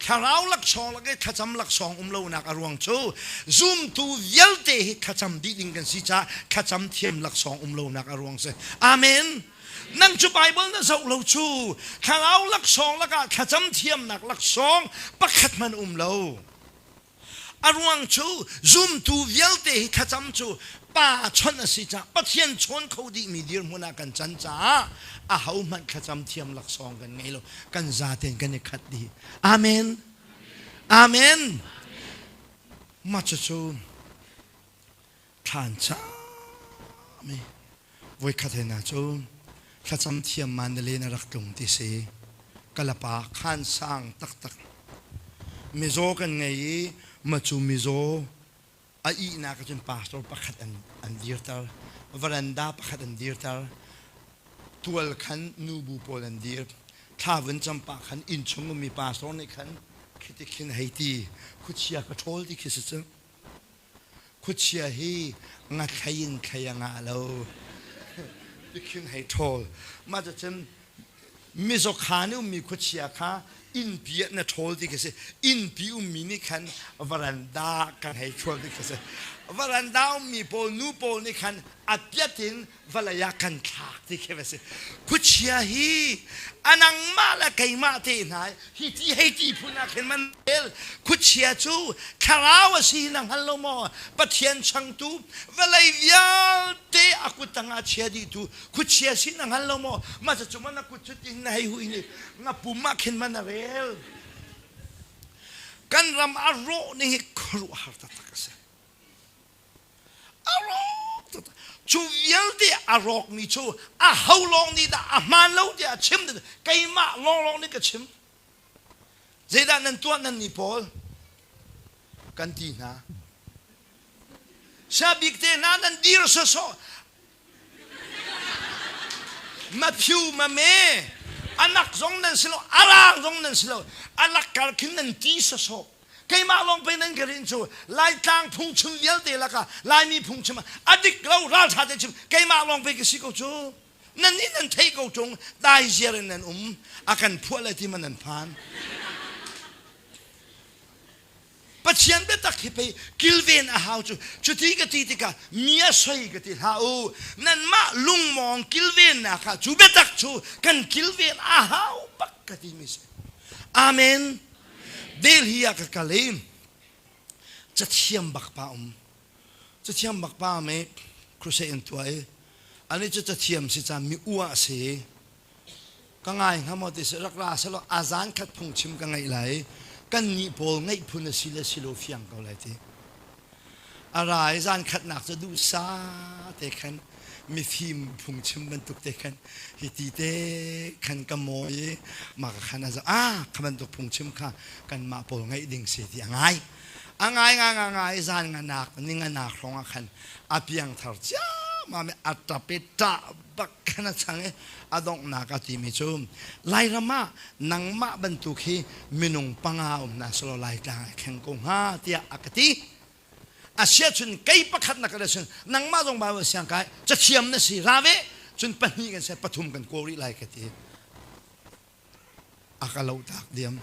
thlarau laksawng lak i thlacam laksawng um lonak a ruang cu zumtu vialte hi thlacam dih ding kan si caah thlacam thiam laksawng um lonak a ruang si amen nang cu Bible na zoh lo cu thlarau laksawng lakah thlacam thiamnak laksawng pakhat hmanh um lo A ruang cu zumtu vialte hi thlacam cu pa chawnh a si caah Pathian chawn kho dihmi dirhmun ah kan can caah ahohmanh thlacam thiam laksawng kan ngei lo. Kan zaten kan i khat dih. Amen. Amen. Mah cucu thlan cami voikhat he na cu thlacam thiam Mandalay na rak tlung ti si kalapa khan sang taktak mizaw kan ngei i macu mizaw a ihnak ah cun pastor pakhat an an dirter veranda pakhat an dirter tual khan nubu pawl an dir thla vun cam pah khan inn chung ummi pastor nih khan khiti khin hei ti khuachia ka ṭhawl ti khi si cu Khuachia hi ngathlei in thlei a ngah lo. Tikhin hei ṭhawl. Mah cucun mizaw khaan i ummi khuachia kha innpi ah na ṭhawl ti khi si. Innpi ummi nih khan varanda kan hei ṭhawl ti khi si. Varanda ummi pawl nu pawl nih khan a piat in vawlei ah kan thlak ti khi va si khuachia hi a nangmah le keimah te hna hi ti hei ti phun ah khin man el khuachia cu thlarau a si na hngal lo maw pathian changtu vawlei vialte a kut tangah chia dih tu khuachia si na hngal lo maw mah cu man na kut cu tin na hei hui ni na pum ah khin man a rel kan ram a rawh ning hi khuaruahhar taktak a si. A rawk taktak. Cu vialte a rawkmi cu a ho lawng nih dah a hmaan lo tiah a chim keimah lawnglawng nih ka chim. Zeidah nan tuah nan nih pawl? Kan ti hna. Siabik te hna nan dir sawsawh. Matthew mame anak zong nan si lo arang zong nan si lo alak kar khin nan ti sawsawh. Keimah lawng pe nan ka rin cu Laitlang phungchim vialte lakah Laimi phungchim a dik lo ralṭha te chim keimah lawng pe ka si ko cu. Nan nih nan theih ko ṭung dai ziar in nan um a kan phuah le ti ma nan phan. Pathian biatak hi pei kilven a hau cu cuti ka ti tikah mi a soi ka ti hlah u nanmah lungmawng kilvennak ah cu biatak cu kan kilven a hau bak ka ti mi si amen Delhi ah ka kal i cathiam bak pa um cathiam bak pa me crusade in tuah i ani cu cathiam si ca mi uah si ka ngai hnga maw ti si rak ra selaw a zan khat phungchim ka ngaih lai kan nih pawl ngaih phun a si le si lo fiang ko lai ti a ra i zan khatnak cu duhsa te khan mifim phungchim bantuk te khan hi ti te khan ka mawi i mah ka khan a zoh ah kha bantuk phungchim kha kanmah pawl ngaih ding si ti a ngai a ngai nga nga ngai zan nganak ni nganak hrawng ah khan a piangthar ciammam i a ṭap i ṭah bak khan a chang i a donghnak a timi cu Lairam ah nangmah bantuk hi minung panga um hna selaw Laitlang ai thleng ko hnga tiah a ka ti. A sia cun kei pakhat na ka cun nangmah zong Bible siang kai cathiam na si ra ve cun pahnih kan si pathum kan kaw rih lai ka ti. A ka lohtak diam.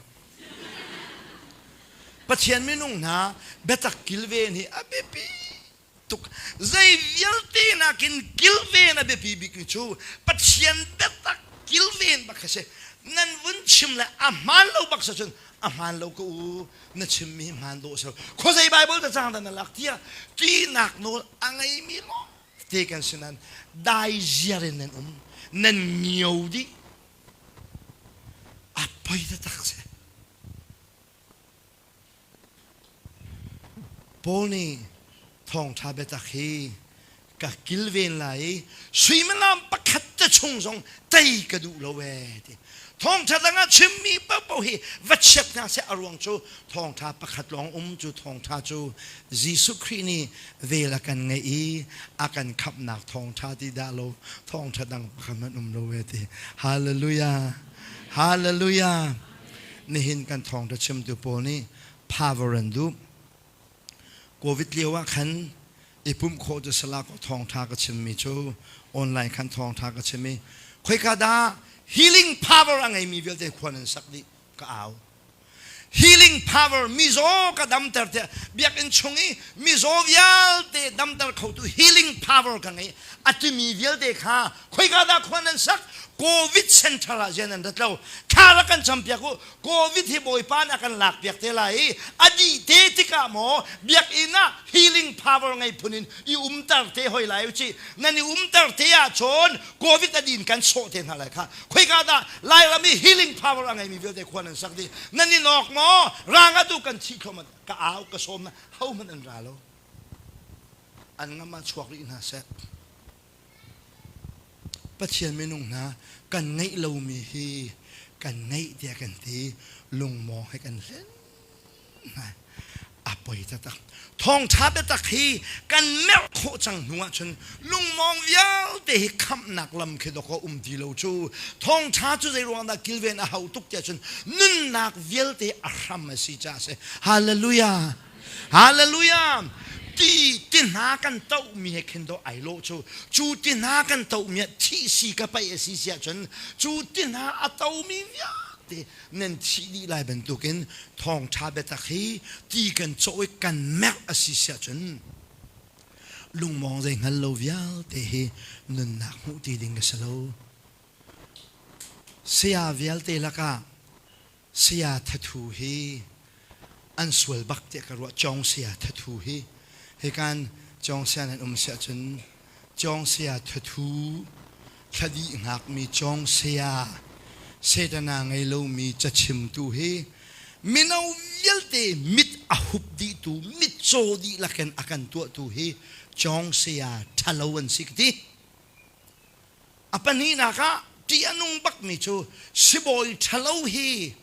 Pathian minung hna biatak kilven hi a biapi tuk. Zei vialte nakin kilven a biapi bikmi cu Pathian biatak kilven bak a si. Nan vun chim le a hmaan lo bak sa cun a hmaan lo ka u na chimmi hi hmaan dawh a si lo. Khuazei Bible ta cang dah na lak tiah tinak nawl a ngeimi lawng te kan si nain dai ziar in nan um nan ngio dih a poi taktak si. Paul nih thawngṭha biatak hi ka kilven lai i suimilam pakhat te chung zong tei ka duh lo ee ti. Thawngṭha dang ah chimmi paohpaoh hi va chiat hna seh a ruang cu thawngṭha pakhat lawng um cu thawngṭha cu Jesuh Khrih nih vel a kan ngeih i a kan khamhnak thawngṭha ti dah lo thawngṭha dang pakhat hmanh um lo ee ti. Hallelujah! Hallelujah! Nihin kan thawngṭha chimtu pawl nih power an duh. Covid lio ah khan i pumh khawh cu sala ko thawngṭha ka chimmi cu online khan thawngṭha ka chim i khoika dah healing power a ngeimi vialte khua nan sak dih ka au. Healing power mizaw ka damter tiah biakinn chung i mizaw vialte damter khotu healing power ka ngei a timi vialte kha khoika dah khua nan sak COVID center ah zian nan rat lo thla rak kan campiak u COVID hi Bawipa nih a kan lakpiak te lai i a dih te tikah maw biakinn ah healing power ngei phun in i umter te hoi lai u ci nan i umter te ahcun COVID a din kan sawh te hna lai kha khoika dah Lairam i healing power a ngeimi vialte khua nan sak dih nan i nawk maw rang atu kan thih thluahmah ka au ka sawm na hohmanh an ra lo an ngam ah chuak rih hna seh Pathian minung hna kan ngeih lomi hi kan ngeih tiah kan ti lungmawng he kan hlen hna a poi taktak thawngṭha biatak hi kan merh khawh cang hnu ahcun lungmawng vialte hi khamhnak lam khi dawk a um ti lo cu thawngṭha cu zei ruang dah kilven a hau tuk tiah cun nunnak vialte a hram a si caah a si hallelujah Hallelujah! Ti ti hna kan tohmi he khin dawh ai lawh cu cu ti hna kan tohmi ah thih si ka paih a si si ahcun cu ti hna a tomi vialte nan thih dih lai bantukin thawngṭha biatak hi ti kan cawh i kan merh a si si ahcun lungmawng zei hngal lo vialte hi nunnak hmuh ti ding ka si lo. Saya vialte lakah Saya Thathu hi an sual bak tiah ka ruah. Cawng Saya Thathu hi hikan Cawng Saya nan um si ahcun Cawng Saya Thathu thladih hngakmi Cawng Saya Setana ngei lomi cachimtu hi mino vialte mit a hup dihtu mitcaw dihlak in a kan tuahtu hi. Cawng saya ṭhalo an si ka ti. A pahnihnak ah ṭih a nung bakmi cu sibawi ṭhalo hi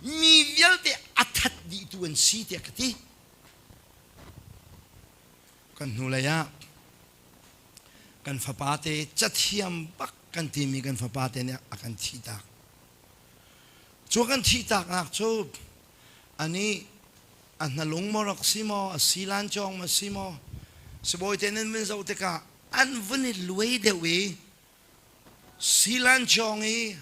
mi vialte a that dihtu an si tiah ka ti. Kan hnulei ah kan fapate cathiam bak kan timi kan fapate nih a kan thihtak. Cu kan thihtaknak cu anih a hnalung maw rak si maw, a silan cawng maw si maw, sibawi te nan vun zoh tikah an vun i luai deuh i silan cawng i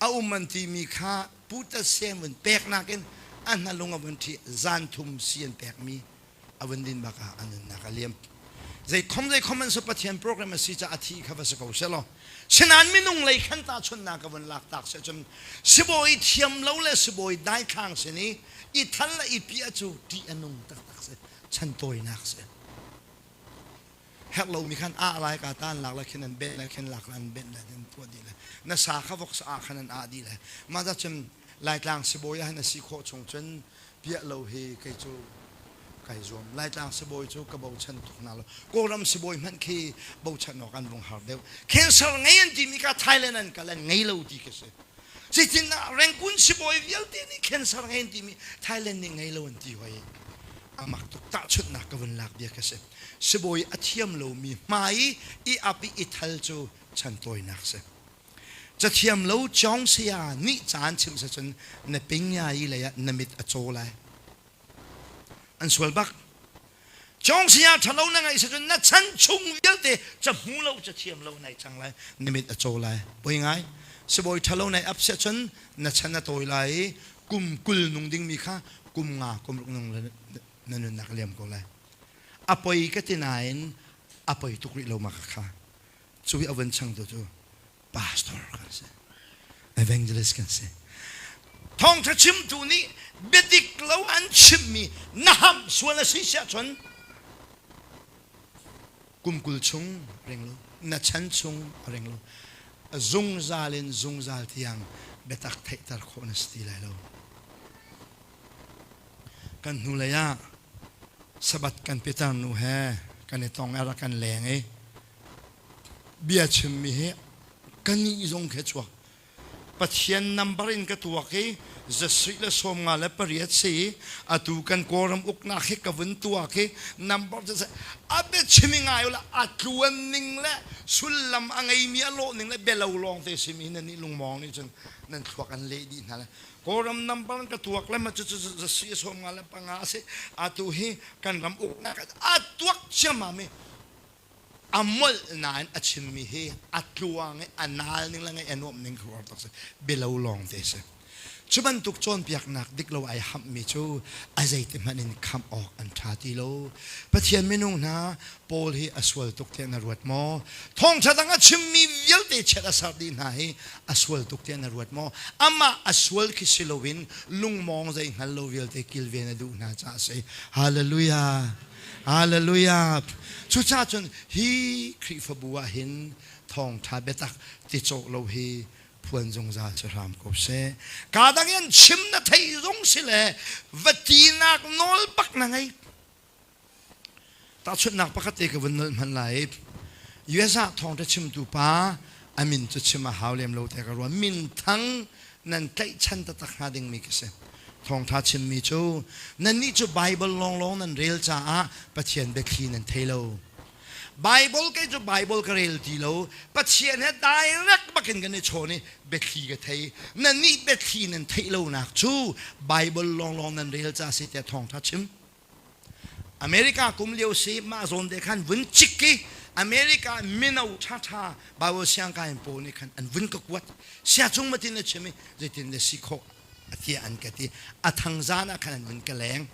a um an timi kha putasem vun peknak in a hnalung a vun ṭhi zan thum si an pekmi a vun din bak ah a nunnak a liam. Zeikhom zeikhom an si Pathian program a si caah a thi kha va si ko selaw sinain minung lei khan tahchunhnak ka vun lak tak seh cun sibawi thiam lo le sibawi daithlang sin i i thal le i piah cu ṭih a nung taktak si chan tawinak si herh lomi khan ah lai ka tan lak le khin an benh le khin lak le an benh le an tuah dih le na sa kha vok sa ah khan an ah dih le mah dah cun Laitlang sibawi ah hin a si khawh chung cun piah lo hi kei cu kai zuam. Laitlang sibawi cu ka bochan tuk hna lo. Kawlram sibawi hmanh khi bochan awk an vung har deuh. Cancer ngei an timi kha Thailand an kal an ngei lo ti khi si. Zeitin ah Rangoon sibawi vialte nih cancer ngei an timi Thailand nih ngei lo an ti hoi. Amak tuk tahchunhnak ka vun lak bia ka si. Sibawi a thiam lomi hmai i ap i i thal cu chan tawinak si. Cathiam lo cawng saya nih caan chimh sa cun na pingya i lei ah na mit a caw lai. An sual bak. Cawng saya ṭhalo na ngaih sa cun na chan chung vialte ca hmu lo ca thiam lo nai cang lai. Na mit a caw lai. Poi ngai. Sibawi ṭhalo nai ap sia cun na chan a tawi lai i kum 20 nung dingmi kha kum nga kum ruk nung na nunnak liam ko lai. A poi ka ti nain a poi tuk rih lo ma kha. Cu i a vun changtu cu pastor kan si. Evangelist kan si. Thawngṭha chimtu nih biadik lo an chimmi na ham sual a si siah cun kum 20 chung ring lo na chan chung a ring lo zungzal in zungzal tiang biatak theihter khawh na si ti lai lo kan hnulei ah Sabbath kan pitar nu he kan i tong i rak kan leng i bia chimmi hi ka nih zong khi chuak Pathian number in ka tuak i zasarih le 58 si atu kan Kawlram uknak hi ka vun tuak i number cu a biachim i ngai ula a tluan ning le sullam a ngeimi a lawh ning le bialo lawng te simi nan nih lungmawng nih cun nan thluak an leh dih hna le Kawlram number in ka tuak le ma cu cu zasarih 55 a si atu hi kan ram uknak a tuak ciammam i a molh nain a chimmi hi a tluang i a naal ning le ngaih a nuamh ning khuaruahhar tak si bialo lawng te si cu bantuk cawnpiaknak dik lo ai hammi cu a zeiti hmanh in khamh awk an ṭha ti lo Pathian minung hna Paul hi a sual tuk tiah na ruat maw thawngṭha dang a chimmi vialte chiat a ser dih hna hi a sual tuk tiah na ruat maw amah a sual khi si loin lungmawng zei hngal lo vialte kilven a duh hna caah a si hallelujah Hallelujah. Cucaah cun hi Khrihfabu ah hin thawngṭha biatak ti cawh lo hi phuan zungzal si hram ko seh. Kaa dang in chim na theih zong si le va tinak nawl bak na ngei. Tahchunhnak pakhat te ka vun nolh hmanh lai. US ah thawngṭha chimtu pa a min cu chim a hau lem lo te ka ruah. Min thang nan tlaihchan taktak hnga dingmi ka si. Thawngṭha chimmi cu nannih cu Baibal lawnglawng nan rel caah Pathian biathli nan thei lo. Baibal kei cu Baibal ka rel ti lo. Pathian he direct bakin kan i chawn i biathli ka thei. Nannih biathli nan theih lonak cu Baibal lawnglawng nan rel caah si tiah thawngṭha chim. America kum lio si mah zawn te khan vun cik i America mino ṭhaṭha Bible siangkai pawl nih khan an vun ka kuat. Sia cung matin a chim i zeitin na si khawh tiah an ka ti. A thang zan ah khan an vun ka leng.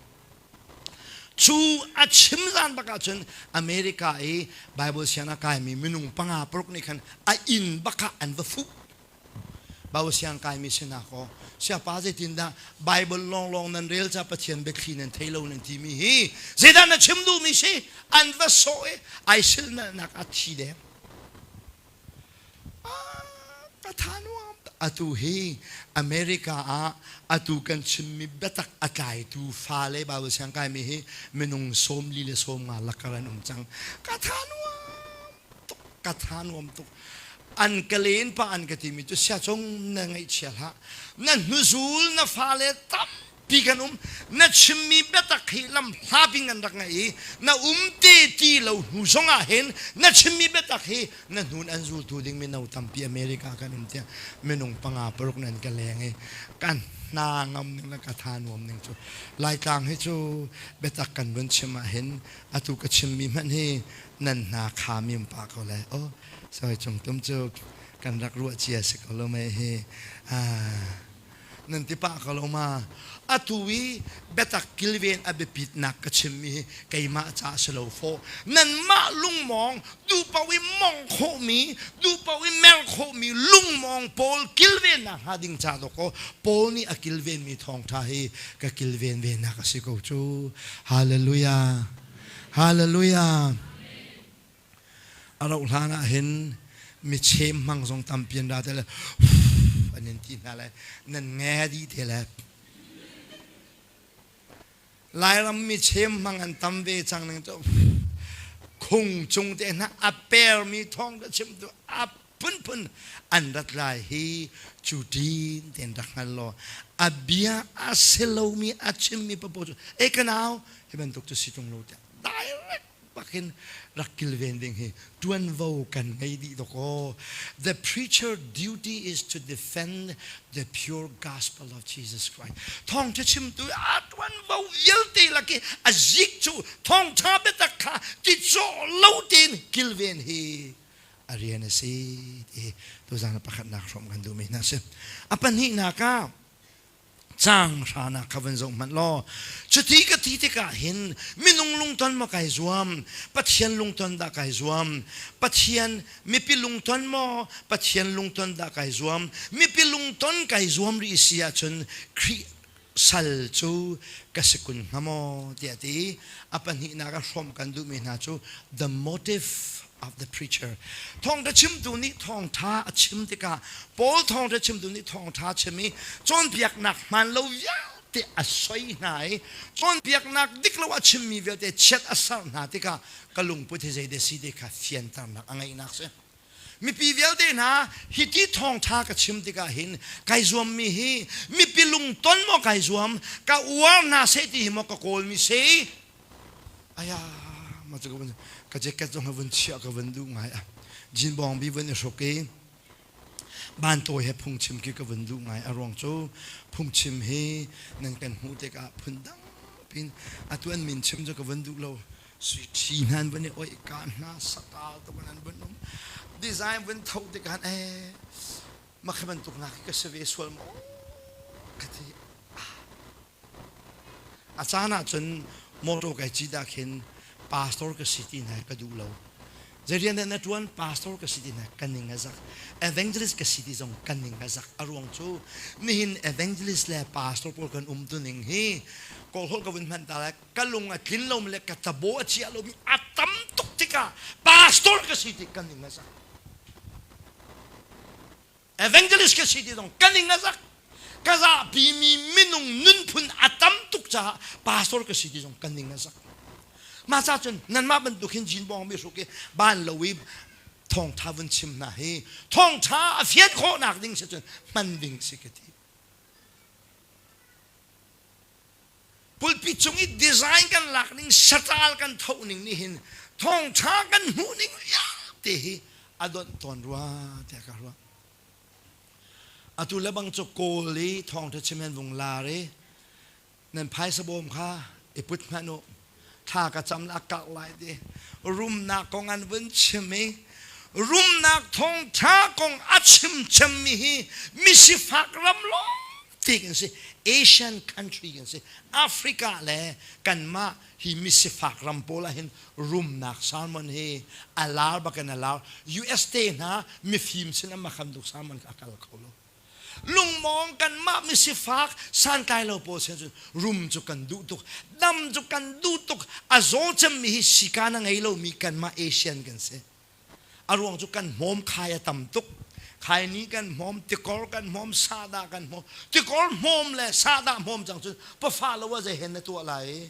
Cu a chim zan bak ahcun America i Bible siang a kaimi minung panga paruk nih khan a inn bak ah an va fuh. Bible siang kaimi sinak aw siapa zeitindah Bible lawnglawng nan rel ca Pathian biathli nan thei lo nan timi hi zeidah na chim duhmi si an va sawh i ai silnalnak a thi deng. Ah, ka tha nuam tak. Atu hi America ah atu kan chimmi biatak a tlaitu fale Bible siang kaimi hi minung 40 le 50 lakar an um cang. Ka tha nuam tuk, ka tha nuam tuk. An ka len pa an ka timi cu sia cung na ngaihchia hlah. Na hnuzul na fale tampi kan um. Na chimmi biatak hi lam hlapi kan rak ngaih i na um te ti lo hnu zong ah hin na chimmi biatak hi na hnun an zultu ding mino tampi America kan um tiah minung panga paruk nan ka leng i kan hna ngam ning le ka tha nuam ning cu Laitlang hi cu biatak kan vun chim ah hin atu ka chimmi hmanh hi nan hna kha mim pa ko lai oh soi cung tum cu kan rak ruah cia si ko lo mei hi ah nan ti pah ko lo ma? Atu i biatak kilven a biapitnak ka chimmi hi keimah ca a si lo fawh. Nanmah lungmawng, duhpaoh i mong khawhmi, duhpaoh i mer khawhmi lungmawng pawl kilvennak hnga ding ca dawkaw Paul nih a kilvenmi thawngṭha hi ka kilven venak a si ko cu. Hallelujah! Hallelujah! A rauh hlan ah hin michem hmang zong tampi an ra te le an in ti hna lai nan nge dih te le Lairam michem hmang an tam ve cang ning cu khung cung te hna a permi thawng ka chim tu a phunphun an rat lai hi cu tin ten rak hngal law a bia a si lomi a chimmi papo cu e ka nau hi bantuk cu si tung lo tiah direct bakin rak kilven ding hi tuanvo kan ngei dih dawkaw. The preacher duty is to defend the pure gospel of Jesus Christ. Thawngṭha chimtu a tuanvo vialte lak i a zik cu thawngṭha biatak kha ti cawh lo tein kilven hi a rian a si ti tuzaan pakhatnak hrawm kan duhmi hna si. A pahnihnak ah Caang hranak kha van zoh hmanh law cuti ka ti tikah hin minung lungton maw kai zuam Pathian lungton dah kai zuam Pathian mipi lungton maw Pathian lungton dah kai zuam mipi lungton kai zuam rih si ahcun Khrih sal cu ka si kun hnga maw tiah ti a pahnihnak ah hrawmh kan duhmi hna cu the motive of the preacher. Thawngṭha chimtu nih thawngṭha a chim tikah Paul thawngṭha chimtu nih thawngṭha chim i cawnpiaknak hmaan lo vialte a soi hna i cawnpiaknak dik lo a chimmi vialte chiat a serh hna tikah ka lungput hi zei si ti kha fianternak a ngeihnak si. Mipi vialte hna hiti thawngṭha ka chim tikah hin kai zuammi hi mipi lungton maw kai zuam ka uar hna seh ti hi maw ka kawlmi si Aya ma cu ka jacket zong vun chiah ka vun duh ngai a jean bawng bi vun i hruk i bantawi he phungchim khi ka vun duh ngai a ruang cu phungchim hi nan kan hmuh tikah phun dang pin atu an min chim cu ka vun duh lo sui ṭhi hna an vun i oih ka hna satal tuk an vun um design vun tho tikah eh makha bantuk nak hi ka si ve sual maw ka ti A caan ahcun motor kai cit ah khin pastor ka si ti hna ka duh lo. Zei rian dah na ṭuan? Pastor ka si ti hna ka ning a zak. Evangelist ka si ti zong ka ning a zak. A ruang cu nihin evangelist le pastor pawl kan um tuning hi kawlholh ka vun hman ta lai ka lung a tlin lomi le ka tabo a chia lomi a tam tuk tikah pastor ka si ti ka ning a zak. Evangelist ka si ti zong ka ning a zak. Ka zahpi mi minung nunphun a tam tuk caah pastor ka si ti zong ka ning a zak. Mah ca cun nanmah bantuk hin jean bawng mi hruk i ban lo i thawngtha vun chim hna hi thawngtha a fian khawhnak ding si cun hman ding si ka ti. Pulpit cung i design kan lak ning satal kan tho ning nih hin thawngtha kan hmuh ning vialte hi a donh tawn rua tiah ka ruah. Atu le bang cu Kawl i thawngtha chim hen vung lar i nan phaisa bawm kha i put hmanh u thla ka cam la karh lai ti rumnak kong an vun chim i rumnak thawngtha kong a chim cemmi hi misifak ram lawng ti kan si Asian country kan si Africa le kanmah hi misifak ram pawl ah hin rumnak salmon hi a lar bakin a lar US te hna mifim sin an makhan duk salmon a kal kho lo lungmawng kanmah misifak santlai lo pawl sin cun rum cu kan duh tuk dam cu kan duh tuk a zaw cemmi hi sika na ngei lomi kanmah Asian kan si A ruang cu kan hmawm khai a tam tuk. Khaini kan hmawm, tikor kan hmawm, sahdah kan hmawm. Tikor hmawm le sahdah hmawm cang cun pafa lo ah zei hen na tuah lai?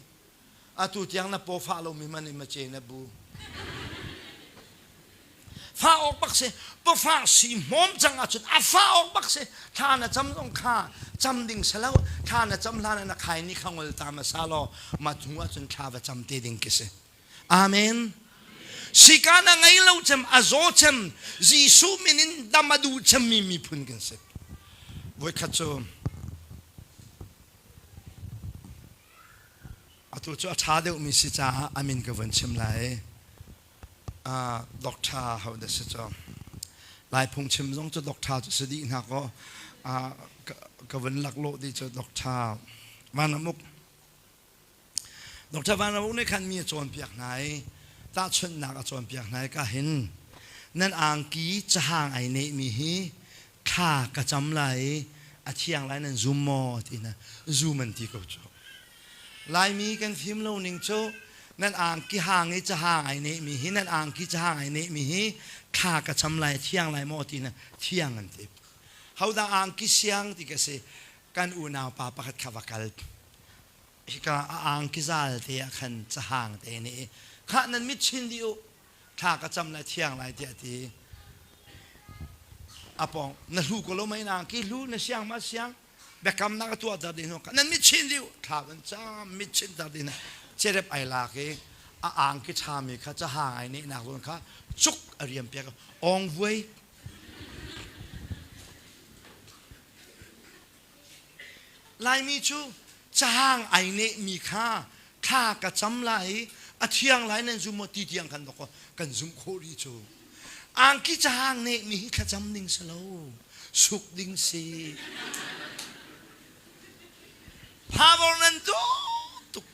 Atu tiang na paw fah lomi man in mace na bu. Fa awk bak si, pafa si hmawm cang ahcun a fa awk bak si. Thla na cam zong kha cam ding si lo. Thla na cam hlan ah na khaini kha ngol ta hmasa law mah hnu ahcun thla va cam te ding khi si. Amen. Sika na ngei lo cem, a zaw cem, Jesuh min in dam a duh cemmi miphun kan si. Voikhat cu atu cu a ṭha deuhmi si caah a min ka vun chim lai. Doctor ho dah si cu? Lai phungchim zong cu doctor cu si dih hna kaw ka vun laklawh dih cu Doctor Van Ram Uk. Dr. Van Ram Uk nih khan mi a cawnpiak hna i tahchunhnak a cawnpiak hna i ka hin nan angki cahang ai nehmi hi thla ka cam lai i a thiang lai nan zum maw ti hna zum an ti ko cu. Laimi kan fim lo ning cu nan angki hang i cahang ai nehmi hi nan angki cahang ai nehmi hi thla ka cam lai thiang lai maw ti hna thiang an ti. Hodah angki siang ti ka si kan unau pa pakhat kha va kal hika a angki zal te ah khan cahang te nih khah nan mit chin dih u thla ka cam lai thiang lai tiah ti a pong na hlu ko lo mei na angki hlu na siang ma siang biakamnak a tuah ter ding nan mit chin dih u thla kan cam mit chin ter ding cerep ai lak i a angki ṭhami kha cahang ai nehnak zawn kha cuk a riam piak ong vuai Laimi cu cahang ai nehmi kha thla ka cam lai i a thiang lai nan zum maw ti tiang khan dawk kan zumh khawh rih cu. Angki cahang nehmi hi thlacam ding si lo, suk ding si. Power nan duh tuk.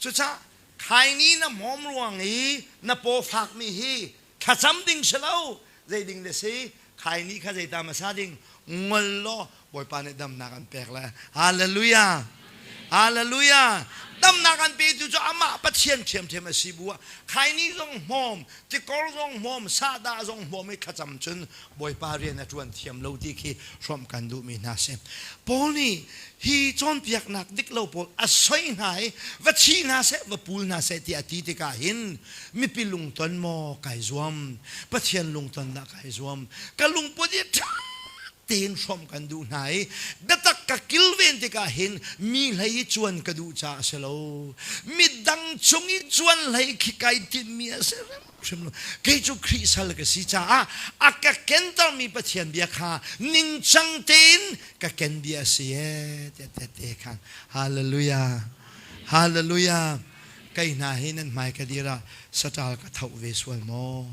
Cucaah khaini na hmawm ruang i na paw fakmi hi thlacam ding si lo, zei ding le si khaini kha zeita hmasa ding ngol law Bawipa nih damnak an pek le hallelujah hallelujah damnak an petu cu amah Pathian ṭhiamṭhiam a si bu ah khaini zong hmawm tikor zong hmawm sahdah zong hmawm i thlacam cun Bawipa rian a ṭuan thiam lo ti khi hrawmh kan duhmi hna si Paul nih hi cawnpiaknak dik lo pawl a soi hna i va thi hna seh va pul hna seh tiah a ti tikah hin mipi lungton maw kai zuam Pathian lungton dah kai zuam ka lungput hi ṭha tein hrawmh kan duh hna i biatak ka kilven tikah hin mi hlei i cuan ka duh caah a si lo midang cung i cuan hlei khi kai tinhmi a si hrimhrim lo kei cu Khrih sal ka si caah a ka kentermi Pathian bia kha ningcang tein ka ken bia a si ee tiah te khan hallelujah hallelujah kei hna hi nan hmai ka dir ah saṭal ka tho ve sual maw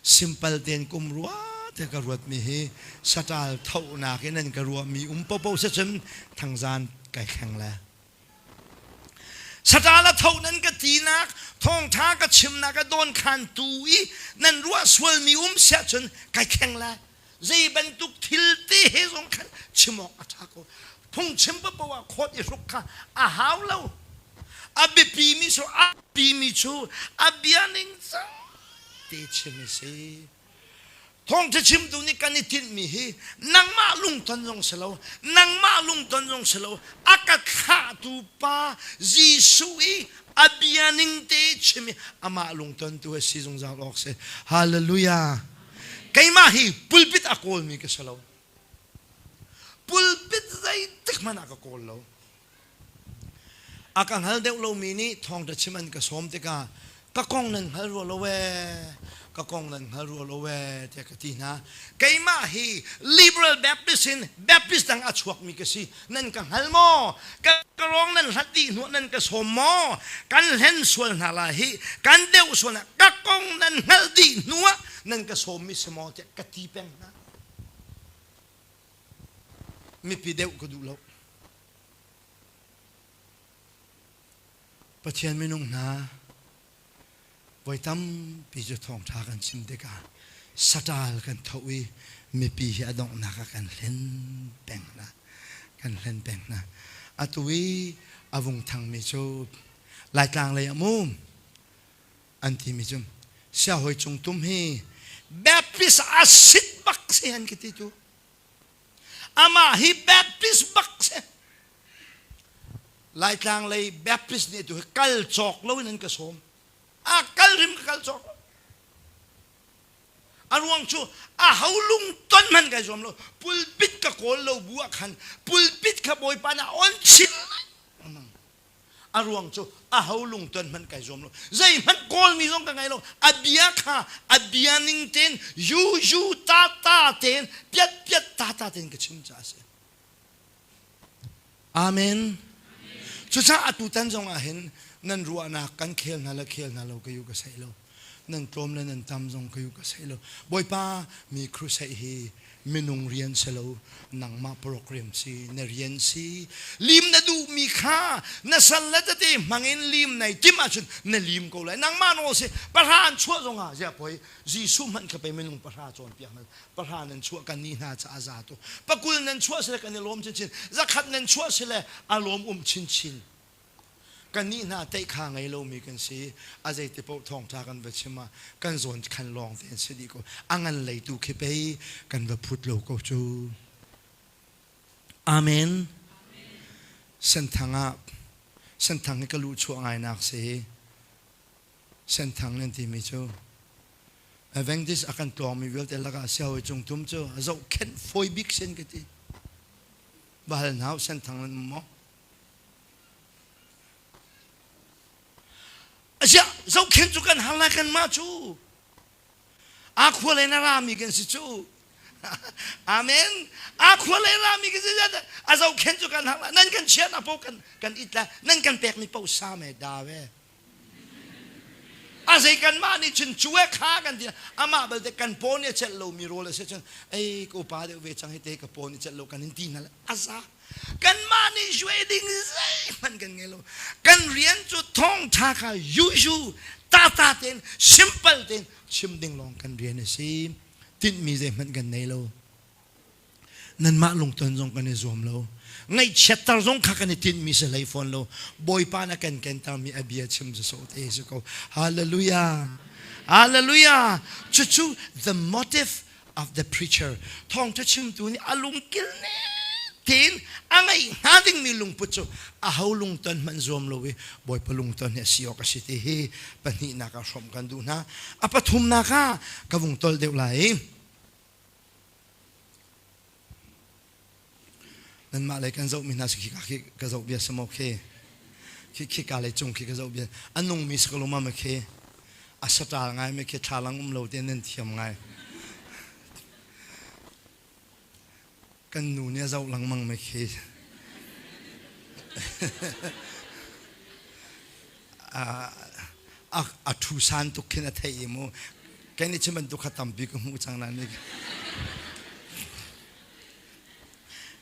Simpal tein kum rua te ka ruatmi hi saṭal thonak in an ka ruahmi um popo si cun thangzan kai thleng le. Saṭal a tho nan ka tinak, thawngṭha ka chimnak a dawnkhan tu i nan ruah sualmi um siah cun kai thleng le. Zei bantuk thil te he zong khan chim awk a ṭha ko. Phungchim paoh ah khawt i hruk kha a hau lo. A biapimi cu a pimi cu a bia ning cang te chim a si. Thawngṭha chimtu nih kan i tinhmi hi nangmah lungton zong si lo, nangmah lungton zong si lo, a ka thlahtu pa Jesuh i a bia ning te chim i amah lungton tu a si zungzal awk si. Hallelujah. Keimah hi pulpit a kawlmi ka si lo. Pulpit zeitik hmanh ah ka kawl lo. A ka hngal deuh lomi nih thawngṭha chim an ka sawm tikah ka kong nan hngal rua lo ee, ka kong nan hngal rua lo ee tiah ka ti hna. Keimah hi Liberal Baptist in Baptist dang a chuakmi ka si. Nan ka hngal maw? Ka ka rong nan hlat dih hnuah nan ka sawm maw? Kan hlen sual hna lai hi, kan deuh sual hna, ka kong nan hngalh dih hnuah nan ka sawmmi si maw tiah ka ti peng hna. Mipi deuh ka duh lo. Pathian minung hna voi tampi cu thawngṭha kan chim tikah saṭal kan tho i mipi hi a donghnak ah kan hlen peng hna. Kan hlen peng hna. Atu i a vung thangmi cu Laitlang lei ah mu an timi cu Siahawi Cung Tum hi Baptist a sit bak. si an ka ti tu. Amah hi Baptist bak si. Laitlang lei Baptist nih tu hi kal cawk loin an ka sawm. A kal rim ka kal cawk lo. A ruang cu a ho lung ton hmanh kai zuam lo. Pulpit ka kawl lo bu ah khan pulpit kha Bawipa nih a on chin. A ruang cu a ho lungton hmanh kai zuam lo. Zeihmanh kawlmi zong ka ngei lo. A bia kha a bia ning tein yu yu ta ta tein piat piat ta ta tein ka chim caah a si. Amen. Cucaah atutan zong ah hin nan ruahnak kan khel hna le khel hna lo ka yu ka sei lo. Nan tlawm le nan tam zong ka yu ka sei lo. Bawipa mi crusade hi minung rian si lo nangmah program si na rian si lim na duhmi kha na sal le tete hmangin lim nai tim ahcun na lim ko lai nangmah nawl si pahra an chuah zongah ziah poi Jesuh hmanh kha pei minung pahra cawnpiak hna pahra nan chuah kan ni hna ca a za tu pakul nan chuah sile kan i lawm chinchin zakhat nan chuah sile a lawm um chinchin Kannih hna teihkha ngei lomi kan si. A zeiti paoh thawngṭha kan va chim ah kan zawn khan lawng te an si dih ko. A ngan lei tu khi pei kan va phut lo ko cu. Amen. Senthang ah Senthang hi ka luhchuah ngainak si. Senthang nan timi cu Adventist a kan tlawngmi vialte lakah siahawi cungtum cu a zohkhenh fawi bik sin ka ti. Va hal hna u Senthang nan um maw? Aziah zohkhenh cu kan har lai kanmah cu. A khua le na rami kan si cu. Amen. A khua le rami kan si a zohkhenh cu kan har lai. Nan kan chiahnak paoh kan kan it lai. Nan kan pekmi paoh sam he da ve. A zei kanmah nih cun cu e kha kan ti amah balte kan paw nih a celh lomi rawl a si cun ei ka upa deuh ve cang hi te ka paw nih celh lo kan in ti hna a za. Kanmah nih suai ding zeihmanh kan ngei lo. Kan rian cu thawngṭha kha yuyu tata tein simple tein chim ding lawng kan rian a si. Tinhmi zeihmanh kan nei lo. Nanmah lungton zong kan i zuam lo. Ngaihchiatter zong kha kan i tinhmi si hlei fawn lo. Bawipa na kan kentermi a bia chim sawsawh te si ko. Hallelujah. Hallelujah. Cucu the motive of the preacher thawngṭha chimtu nih a lungkil ne tein a ngeih hnga dingmi lungput cu aho lungton hmanh zuam lo i Bawipa lungton hi a si awk a si ti hi pahnihnak ah hrawmh kan duh hna. A pathumnak ah ka vung tol deuh lai i nanmah lei kan zohmi hna si khika khi ka zoh bia si maw khi khi khika lei cung khi ka zoh bia a nungmi si ko lo ma ma khi a saṭal ngai mi khi thlalang um lo te nan thiam ngai kan nu nih a zoh lengmang mi khi a ṭhu san tuk khin a theih i mu kei nih chim bantuk kha tampi ka hmuh cang na nih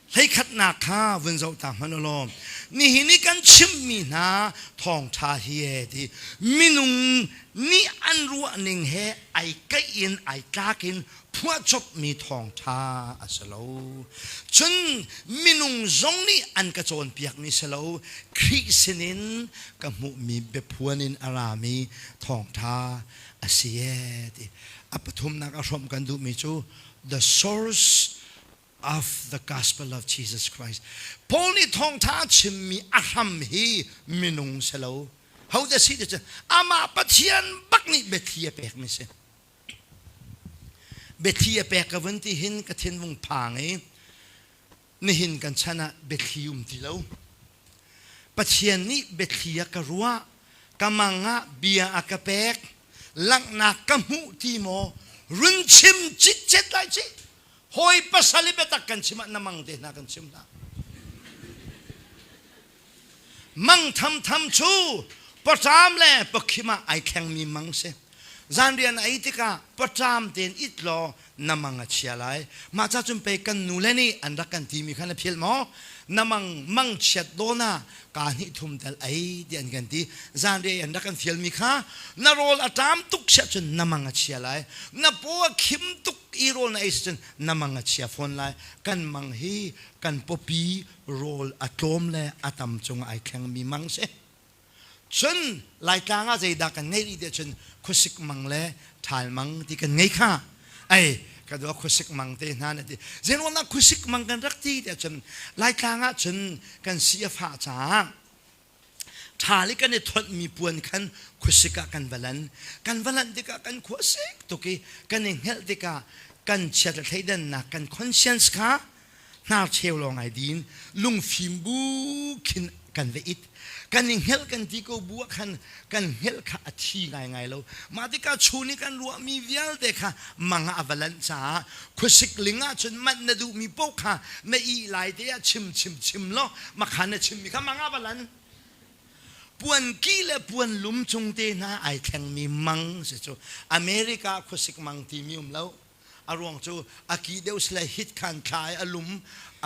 Hleikhatnak kha vun zoh ta hmanh u law nihin i kan chimmi hna thawngṭha hi e ti minung nih an ruahning he ai keih in ai tlak in phuahcopmi thawngṭha a si lo. Cun minung zong nih an ka cawnpiakmi si lo, Khrih sinin ka hmuhmi biaphuan in a rami thawngṭha a si e ti. A pathumnak a hrawmh kan duhmi cu the source of the gospel of Jesus Christ. Paul nih thawngtha a chimmi a hram hi minung si lo. Ho dah si ti cu amah Pathian bak nih biathli a pekmi si. Biathli a pek ka vun ti hin ka thin vung phang i nihin kan chan ah biathli um ti lo. Pathian nih biathli a ka ruah, ka mang ah bia a ka pek, langhnak ka hmuh ti maw run chim citcet lai ci hawi pasal i biatak kan chim ah na mang te hna kan chim hna mang thamtham cu paṭam le pakhim ah ai thlengmi mang si zanrian ei tikah paṭam tein it law na mang a chia lai mah ca cun pei kan nu le nih an rak kan timi kha na philh maw na mang mang chiat dawn ah ka hnih thum tal ei ti an kan ti zanriah an rak kan fialmi kha na rawl a ṭam tuk siah cun na mang a chia lai na paw a khim tuk i rawl na ei si cun na mang a chia fawn lai kan mang hi kan pawpi rawl a tlawm le a tam cung ai thlengmi mang si Cun Laitlang ah zeidah kan ngeih rih tiah cun khuasik mang le ṭhal mang ti kan ngei kha. Ei, Ka dua khuasik mang te hna na ti. Zeiruangah khuasik mang kan rak ti tiah cun Laitlang ah cun kan si a fah caah ṭhal i kan i thonhmi puan khan khuasik ah kan va lan. Kan va lanh tikah kan khua sik tuk i kan i hngelh tikah kan chiat le thleidannak kan conscience kha hnarcheu lawng ai din lungfim bu khin kan va it. Kan i hngelh kan ti ko bu ah khan kan hngelh kha a thi ngaingai lo. Mah tikah chun i kan ruahmi vialte kha mang ah a va lanh caah khuasik ling ah cun manh na duhmi paoh kha na ih lai te ah chim chim chim law makha na chimmi kha mang ah va lan. Puan ki le puan lum cung te hna ai thlengmi mang si cu America khuasik mang timi um lo. A ruang cu a ki deuh sile hit khan thla i a lum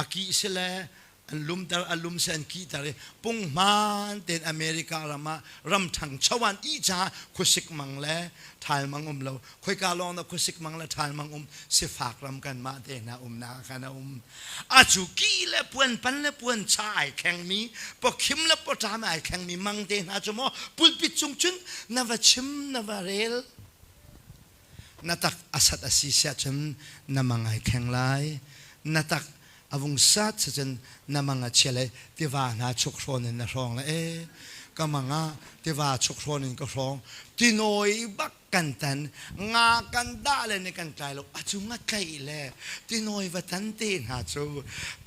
a ki sile an lumter a lum se an kihter i punghman tein America ram ah ram ṭhangcho an ih caah khuasik mang le ṭhal mang um lo khoika lawng dah khuasik mang le ṭhal mang um sifak ram kanmah te hna umnak ah khan a um a cu ki le puan pan le puan cha ai thlengmi pawkhim le pawṭam ai thlengmi mang te hna cu maw pulpit cung cun na va chim na va rel na tak a sat a si siah cun na mang ai thleng lai na tak a vung sat cun na mang a chia le tiva hna chuk hrawn in na hrawng le e ka mang ah tiva chuk hrawn in ka hrawng tinawi bak kan tan nga kan dah le ni kan tlai lo a cu nga tlaih le tinawi va tan te hna cu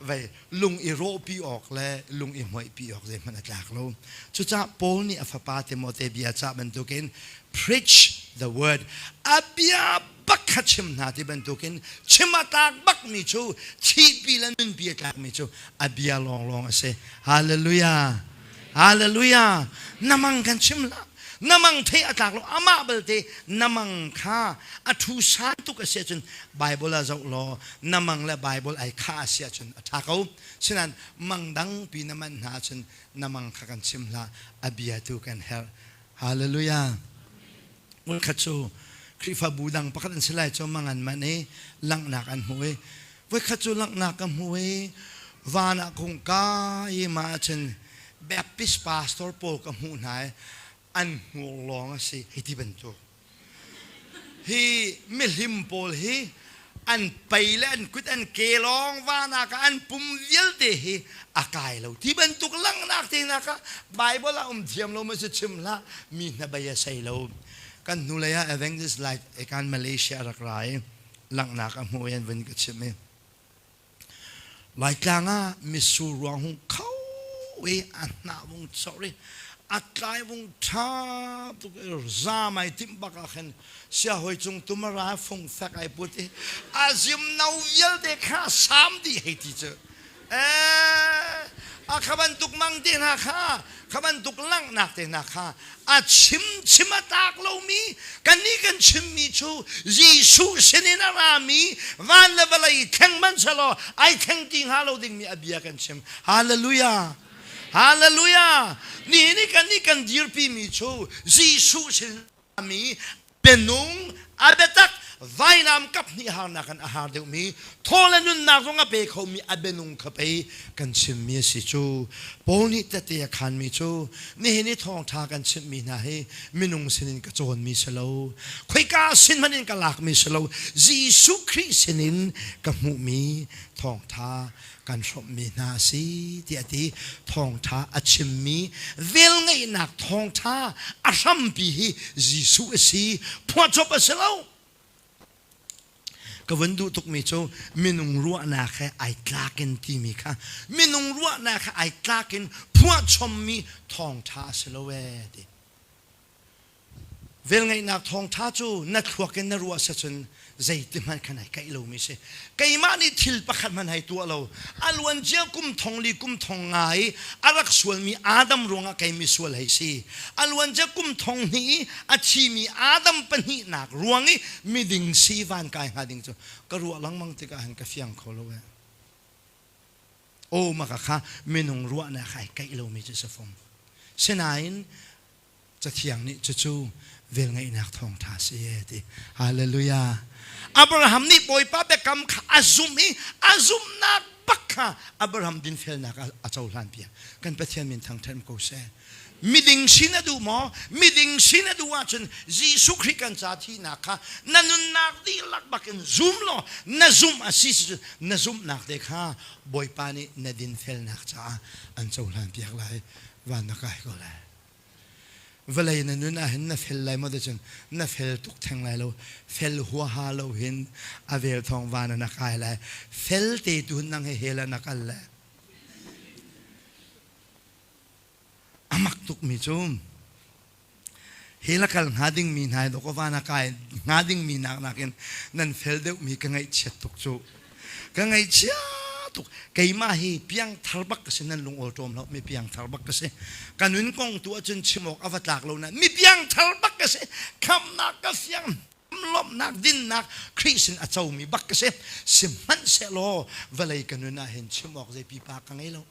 vei lung i rawhpi awk le lung i hmoihpi awk zeihmanh a tlak lo cucaah Paul nih a fapa Timote bia cah bantukin preach the word a bia bak kha chim hna ti bantukin chim a tlak bakmi cu thihpi le nunpi a tlakmi cu a bia lawnglawng a si. Hallelujah. Hallelujah. Na mang kan chim hlah. Na mang thei a tlak lo amah balte na mang kha a thu san tuk a si ahcun Bible ah zoh law na mang le Bible ai kha a si ahcun a ṭha ko. Sinain mang dang pi na manh hna ahcun na mang kha kan chim hlah. A bia tu kan herh. Hallelujah. Voikhat cu Khrihfabu dang pakhat an si lai cu mang an manh i langhnak an hmu i voikhat cu langhnak ka hmu i van ah kung ka i mah ahcun Baptist pastor pawl ka hmuh hna i an hmur lawng a si hei ti bantuk hi mihlim pawl hi an pei le an kut an ke lawng vanak ah an pum vialte hi a kai lo ti bantuk langhnak te hna kha Bible ah um thiam lo ma si chim hlah mi hnabei a sei lo kan hnulei ah Evangelist Light ekan Malaysia rak ra i langhnak a hmu i an vun ka chim i Laitlang ah mitsur ruang hung kho i a hnah vung cawr i a tlai vung ṭha tuk i zaam ai timh bak ah khin siahawi cung tum a ra fung fek ai put i a zim no vialte kha saam dih hei ti cu Eh, a kha bantuk mang te hna kha, kha bantuk langhnak te hna kha a chim chim a tlak lomi kannih kan chimmi cu Jesuh sinin a rami van le vawlei thleng hmanh selaw ai thleng ti hnga lo dingmi a bia kan chim. Hallelujah. Hallelujah. Nihin i kannih kan dirpimi cu Jesuh sin mi bianung a biatak vainam kap hnih harnak in a har deuhmi thaw le nunnak zong a pe khomi a bianung kha pei kan chimmi a si cu Paul nih tete a khanmi cu nihin i thawngṭha kan chimhmi hna hi minung sinin ka cawnmi si lo khoika sin hmanh in ka lakmi si lo Jesuh Khrih sinin ka hmuhmi thawngṭha kan hrawmhmi hna a si tiah a ti. Thawngṭha a chimmi velngeihnak thawngṭha a hrampi hi Jesuh a si. Phuahcop a si lo. Ka vun duh tukmi cu minung ruahnak he ai tlak in timi kha minung ruahnak he ai tlak in phuahchommi thawngṭha a si lo ee ti. Velngeihnak thawngṭha cu na thluak in na ruah sacun zeiti hmanh khan ai kaih lomi si. Keimah nih thil pakhat hmanh hei tuah lo. A luancia kum thong li kum thong nga i a rak sualmi Adam ruangah kei misual hei si. A luancia kum thong hnih i a thimi Adam pahnihnak ruang i miding si van kai hnga ding cu ka ruah lengmang tikah hin ka fiang kho lo ee. Aw maka kha minung ruahnak ai kaih lomi cu si fom. Sinain. Cathiang nih cucu velngeihnak thawngṭha a si e ti. Hallelujah. Abraham nih Bawipa biakam kha a zumh i a zumhnak bak kha Abraham dinfelnak a cohlan piak. Kan Pathian min thangṭhat ko seh. Miding sin a duh maw? Miding sin a duh ahcun Jesuh Khrih kan ca thihnak kha na nunnak dihlak bakin zum law na zumh a si cun na zumhnak te kha Bawipa nih na dinfelnak caah an cohlan piak lai. Van na kai ko lai. Vawlei na nun ahhin na fel lai maw ticun na fel tuk theng lai lo. Fel huaha lo hin a vel thawng van ah na kai lai. Fel te tu hin nang he hell ah na kal lai. A mak tukmi cu hell a kal hnga dingmi hna hi van a kai hnga dingmi nak nakin nan fel deuhmi ka ngaihchiat tuk cu. Ka ngaihchia tuk. Keimah hi piangthar bak ka si nan lung awlṭawm hlah mi piangthar bak ka si. Ka nun kong tu ahcun chim awk a va tlak lo nain mi piangthar bak ka si. Khamhnak ka fiang lawmhnak dinnak Khrih sin a comi bak ka si. Sihmanhsehlaw vawlei ka nun ah hin chim awk zei pipa ka ngei lo.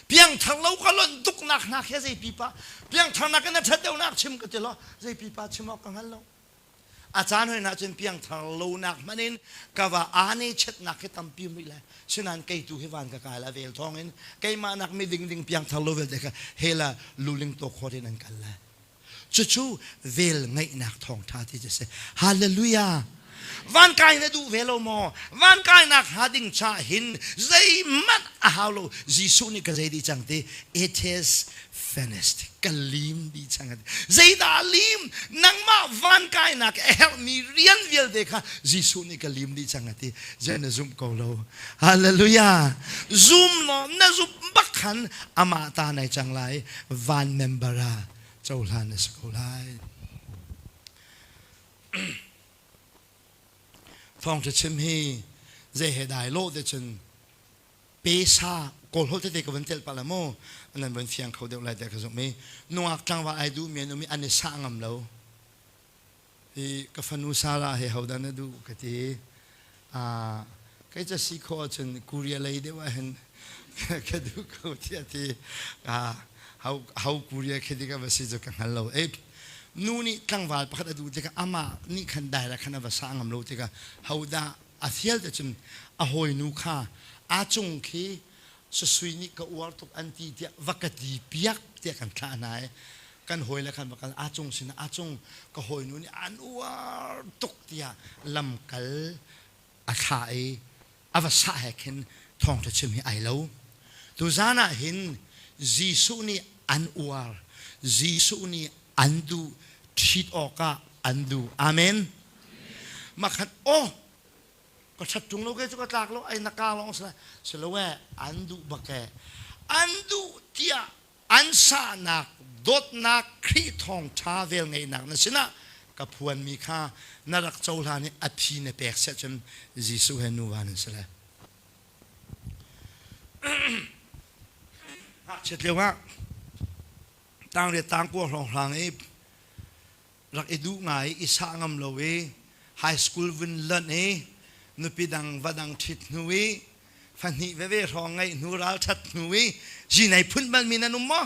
Piangthar lo ka lonh tuknak hna khi zei pipa piangthar nak in a ṭhat deuhnak chim ka ti lo zei pipa chim awk ka hngal lo. A caan hoi ahcun piangthar lonak hmanh in ka va aa chetnak hi tampi um rih lai. Sinain kei tu hi van ka kai la vel thawng in keimah nak mi ding ding piangthar lo vialte kha hela luling to khawt in an kal lai. Cucu vel ngeihnak thawngṭha ti cu a si. Hallelujah! Van kai na duh ve lo maw? Van kainak hnga ding cha hin zeihmanh a hau lo. Jesuh nih ka zei dih cang ti? It is finished. Ka lim dih cang. Zeidah a lim? Nangmah van kainak a herhmi rian vialte kha Jesuh nih ka lim dih cang a ti. Zei na zumh ko lo. Hallelujah. Zum law na zumh bak khan amah ta nai cang lai. Van member ah cohlan na si ko lai. Thawngṭha chim hi zei he dai lawh te cun pesa kawl holh tete ka van telh pah la maw nan van fiang kho deuh lai tiah ka zumh i nungak tlangval ai duh mi an um i an i sah ngam lo hi ka fanu Sarah he hodah na duh ka ti kei ca si khawh ahcun Korea lei deuh ah hin ka duh ko tiah ti ho Korea khi ti ka va si cu ka hngal lo e nu nih tlangval pakhat a duh tikah amah nih khan dai la khan a va sah ngam lo tikah hodah a fial te cun a hawinu kha a cung khi sasui nih ka uar tuk an ti tiah va ka ti piak tiah kan thlah hna i kan hawi le khan va kal a cung sin a cung ka hawinu nih an uar tuk tiah lamkal a thlah i a va sah he khin thawngṭha chim hi ai lo tuzan ah hin Jesuh nih an uar Jesuh nih an duh ṭhit awkah an duh amen makhat aw ka ṭhat ṭung lo ke cu ka tlak lo ai na ka lawng si si lo e an duh bak e an duh tiah an sahnak dawtnak Khrih thawngṭha velngeihnak na sinah ka phuanmi kha na rak cohlan i a phi na pek siah cun Jesuh he nuva nan si lai. Ngakchiat lio ah tangriat tangkua hrawnghrang i rak i duh ngai i sah ngam lo i high school vun lanh i nupi dang va dang ṭhit hnu i fahnih veve hrawng ngeih hnu ralṭhat hnu i zinei phun balmi nan um maw?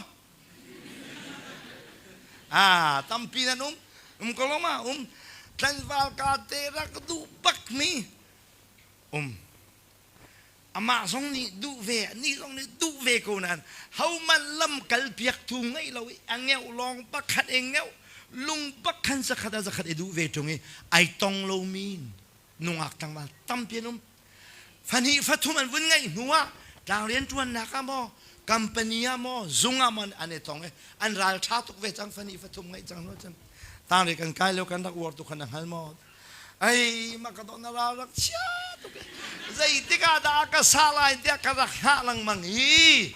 Ah, tampi nan um. Um ko lo ma um. Tlanval ka te rak duh bak mi um. Amah zong nih duh ve, ni zong nih duh ve ko nain homan lam kal piak tu ngei lo i a ngeuh lawng pakhat e ngeuh lung pakhan zakhat a zakhat i duh ve ṭung i ai tong lomi nungak tlangval tampi an um. Fahnih fathum an vun ngeih hnu ah tlang rianṭuannak ah maw company ah maw zung ah maw an i tong i an ral ṭha tuk ve cang fahnih fathum ngeih cang hnu cun tangri kan kai lo kan rak uar tuk khan a hngal maw ai ma ka dawh na ral rak chia tuk zeitik ah dah ka sa lai tiah ka rak hngah lengmang hi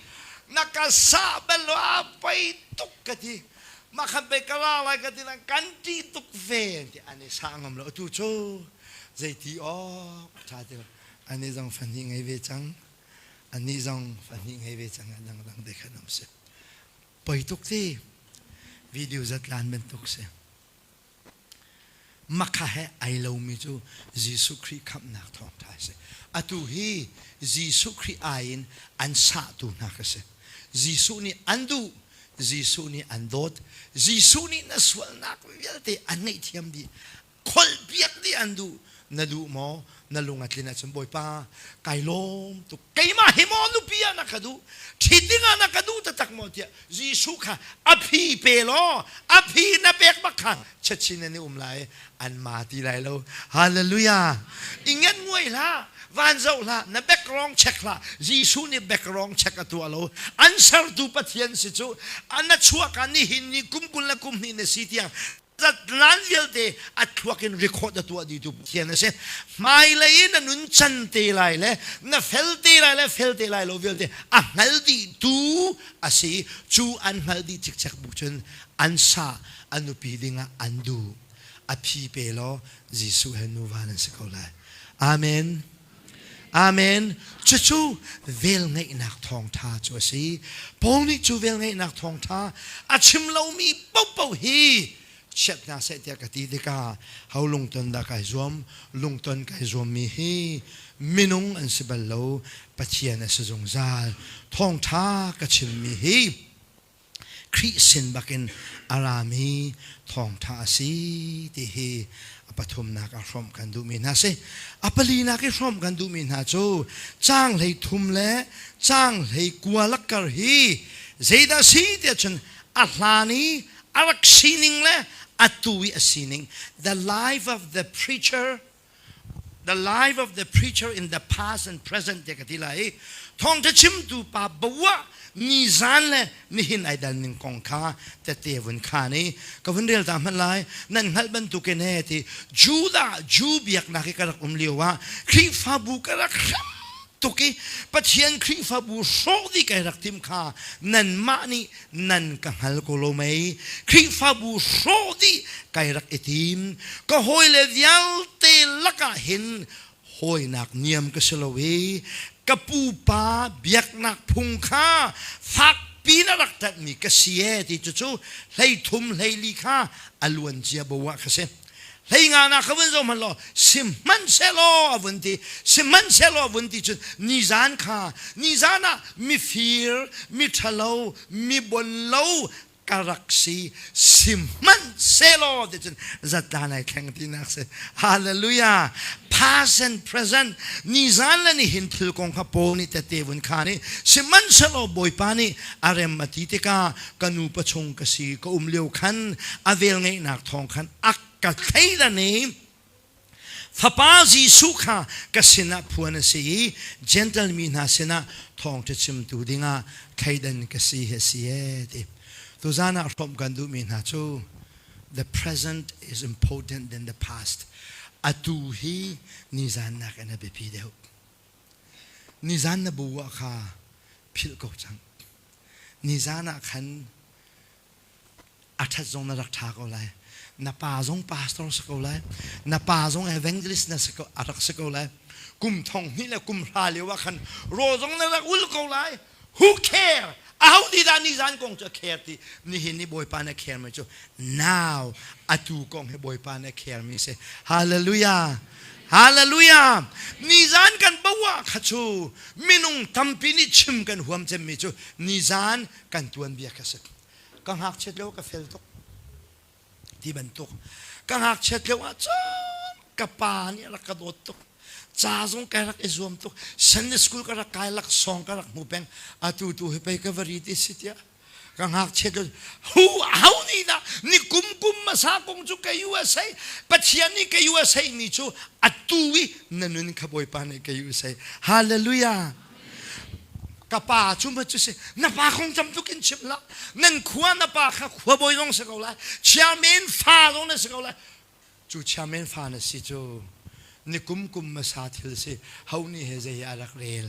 na ka sa bal lo a pei tuk ka ti ma khan pei ka ra lai ka ti lang kan ṭih tuk ve ti an i sa ngam lo atu cu zeiti awk a ṭha ti lo anih zong fahnih ngei ve cang anih zong fahnih ngei ve cang dangdang te khan um si poi tuk ti video zatlan bantuk si makha he ai lomi cu Jesuh Khrih khamhnak thawngṭha si atu hi Jesuh Khrih ai in an sahtu hna ka si Jesuh nih an duh. Jesuh nih an dawt. Jesuh nih na sualnak vialte an ngaihthiam dih. Kholhpiak dih an duh. Na duh maw? Na lung a tlin ahcun Bawipa, kai lawm tuk. Keimah hi maw nupi ah na ka duh? Ṭhit ding ah na ka duh taktak maw? Tiah Jesuh kha a phi pe law, a phi na pek bak kha chiatchin in i um lai. An ma ti lai lo. Hallelujah! I ngen nguai hlah. Van zoh hlah, na background check hlah. Jesuh nih background check a tuah lo. An sertu Pathian si cu na chuak ah nihin ni kum 20 le kum hnih na si tiang zatlan vialte a thluak in record a tuah dihtu Pathian a si. Hmailei in na nun can te lai le na fel te lai le fel te lai lo vialte a hngal dihtu a si. Cu an hngal dih cikcek bu cun an sa a nupi dingah an duh. A phi pe law Jesuh he nuva nan si ko lai. Amen. Amen. Cucu velngeihnak thawngṭha cu a si. Paul nih cu velngeihnak thawngṭha a chim lomi paohpaoh hi chiat hna seh tiah ka ti tikah ho lungton dah kai zuam lungton kai zuammi hi minung an si bal lo Pathian a si zungzal thawngṭha ka chimmi hi Khrih sin bakin a rami thawngṭha a si ti hi a pathumnak ah hrawmh kan duhmi hna si. A palinak i hrawmh kan duhmi hna cu caang 13 le caang 19 lakkar hi zeidah si tiah cun a hlan i a rak sining le atu i a sining the life of the preacher the life of the preacher in the past and present te ka ti lai i thawngtha chimtu pa bawa nizan le nihin ai dal ning kong kha tete vun khan i ka vun rel ta hmanh lai nan hngalh bantukin he ti Judah Jew biaknak i ka rak um lio ah Khrihfabu ka rak hram tuk i Pathian Khrihfabu hrawh dih kai rak tim kha nanmah nih nan ka hngal ko lo mei Khrihfabu hrawh dih kai rak i tim ka hawile vialte lakah hin hawinak niam ka si lo i ka pupa biaknak phung kha fakpi na rak ṭanhmi ka si e ti cucu 13 14 kha a luan cia bo ah ka si 15 nak kha vun zoh hmanh law sihmanhsehlaw a vun ti sihmanhsehlaw a vun ti cun nizan kha nizan ah mifir miṭhalo mibonlo ka rak si sihmanhsehlaw ti cun zatlan ai thleng tinak si hallelujah past and present nizan le nihin thil kong kha Paul nih tete vun khan i sihmanhsehlaw Bawipa nih a rem a ti tikah ka nu pachung ka si ka um lio khan a velngeihnak thawng khan a ka thleidan i Fapa Jesuh kha ka sinah phuan a si i Gentle mi hna sinah thawngṭha chimtu dingah thleidan ka si hi a si ee ti. Tuzan ah hrawmh kan duhmi hna cu the present is important than the past. Atu hi nizan nakin a biapi deuh. Nizan na bu ah kha philh ko cang. Nizan ah khan a ṭhat zong na rak ṭha ko lai. Na pa zong pastor si ko lai. Na pa zong evangelist na si ko, a rak si ko lai. Kum thong hnih le kum hra lio ah khan raw zong na rak ul ko lai. Who care? Aho nih dah nizan kong cu a care ti? Nihin ni Bawipa na care mi cu now atu kong hi Bawipa na care mi si. Hallelujah. Hallelujah! Nizan kan bawa kha cu minung tampi nih chim kan huam cemmi cu nizan kan tuanbia kha si. Ka ngakchiat lio ka fel tuk ti bantuk. Ka ngakchiat lio ah cun ka pa nih a rak ka dawt tuk. Ca zong ka rak i zuam tuk. Sunday school ka rak kai laksawng ka rak hmu peng. Atu tu hi pei ka va ri ti si tiah. Ka ngakchiat lio hu ho nih dah ni kum kum hmasa kong cu ka USA Pathian nih ka USA mi cu atu i na nun kha Bawipa nih ka USA hallelujah ka pa cu ma cu si na pa kong tam tuk in chim la nan khua na pa kha khua bawi zong si ko lai chairman fa zong na si ko lai cu chairman fa na si cu ni kum kum hmasa thil si ho nih he zei a rak rel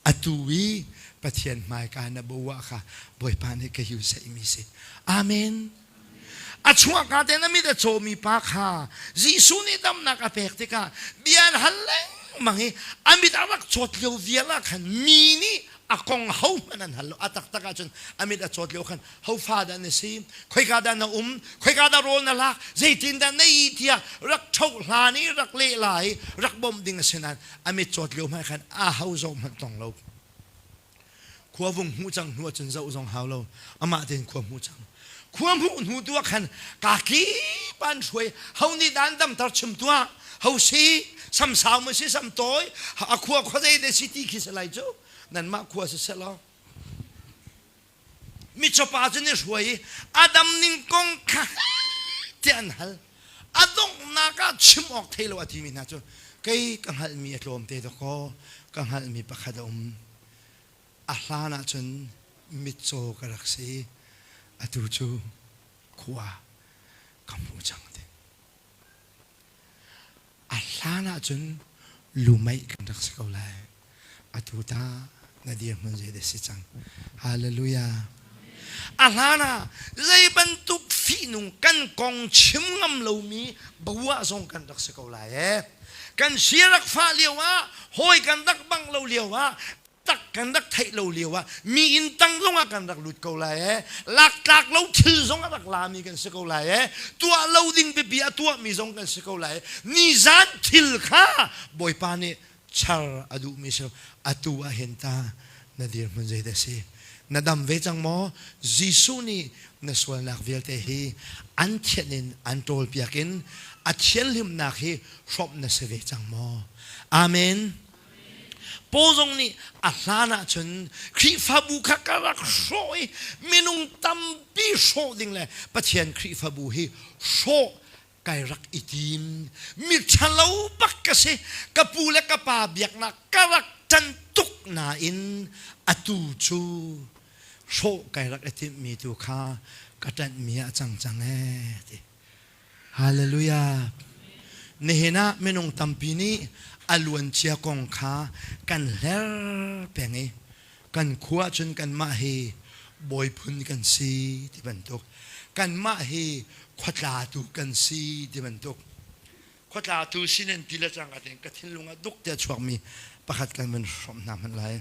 Atu i Pathian hmaika na bo ah kha Bawipa nih ka hiu saihmi si. Amen. A chuahka te na mit a cawmi pa kha Jesuh nih damnak a pek tikah bia an hal lengmang i a mit a rak cawt lio vial ah khan mi nih a kong hohmanh an hal lo. A taktak ahcun a mit a cawt lio khan ho fa dah na si, khoika dah na um, khoika dah rawl na lak, zeitin dah na i tiah rak ṭhoh hlan i rak leh lai, rak bawmh ding a si nain a mit cawt lio hmanh khan a ho zoh hmanh tong lo. Khua vung hmuh cang hnu ahcun zoh zong hau lo. Amah tein khua hmuh cang. Khua hmuh hnu tu ah khan kaa kip an hruai. Ho nih dah an damter chim tuah. Ho si samsau maw si samtawi a khua khuazei de si ti khi si lai cu. Nanmah khua si seh law. Micopa cu nih hruai i a dam ning kong kha tiah an hal. A donghnak ah chim awk thei lo a timi hna cu kei ka hngalhmi a tlawm te dawkaw ka hngalhmi pakhat a um. A hlan ahcun mitcaw ka rak si. Atu cu khua ka hmu cang ti. A hlan ahcun lumeih kan rak si ko lai. Atu ta na dirhmun zei dah si cang. Hallelujah. A hlan ah zei bantuk fihnung kan kong chim ngam lomi bua zong kan rak si ko lai ee. Kan si rak fah lio ah, hawi kan rak bang lo lio ah, tak kan rak theih lo lio ah mi inn tang zong ah kan rak lut ko lai ee laktlak lo thil zong a rak lami kan si ko lai ee tuah lo ding biapi a tuahmi zong kan si ko lai ee nizan thil kha Bawipa nih char a duhmi si atu ah hin ta na dirhmun zeidah si na dam ve cang maw Jesuh nih na sualnak vialte hi an thianh in an ṭawlpiak in a thianhlimnak hi hrawmh na si ve cang maw Amen Paul zong nih a hlan ahcun Khrihfabu kha ka rak hrawh i minung tampi hrawh ding le Pathian Khrihfabu hi hrawh kai rak i tim. Mi ṭhalo bak ka si. Ka pu le ka pa biaknak ka rak ṭan tuk nain atu cu hrawh kai rak i timhmi tu kha ka ṭanhmi ah cang cang ee ti. Hallelujah. Nihin ah minung tampi nih a luancia kong kha kan hler peng i kan khua cun kanmah hi bawiphun kan si ti bantuk kanmah hi khuatlatu kan si ti bantuk khuatlatu si nan ti le cangka tein ka thinlung ah duk te a chuakmi pakhat kan van hrawmh hna hmanh lai.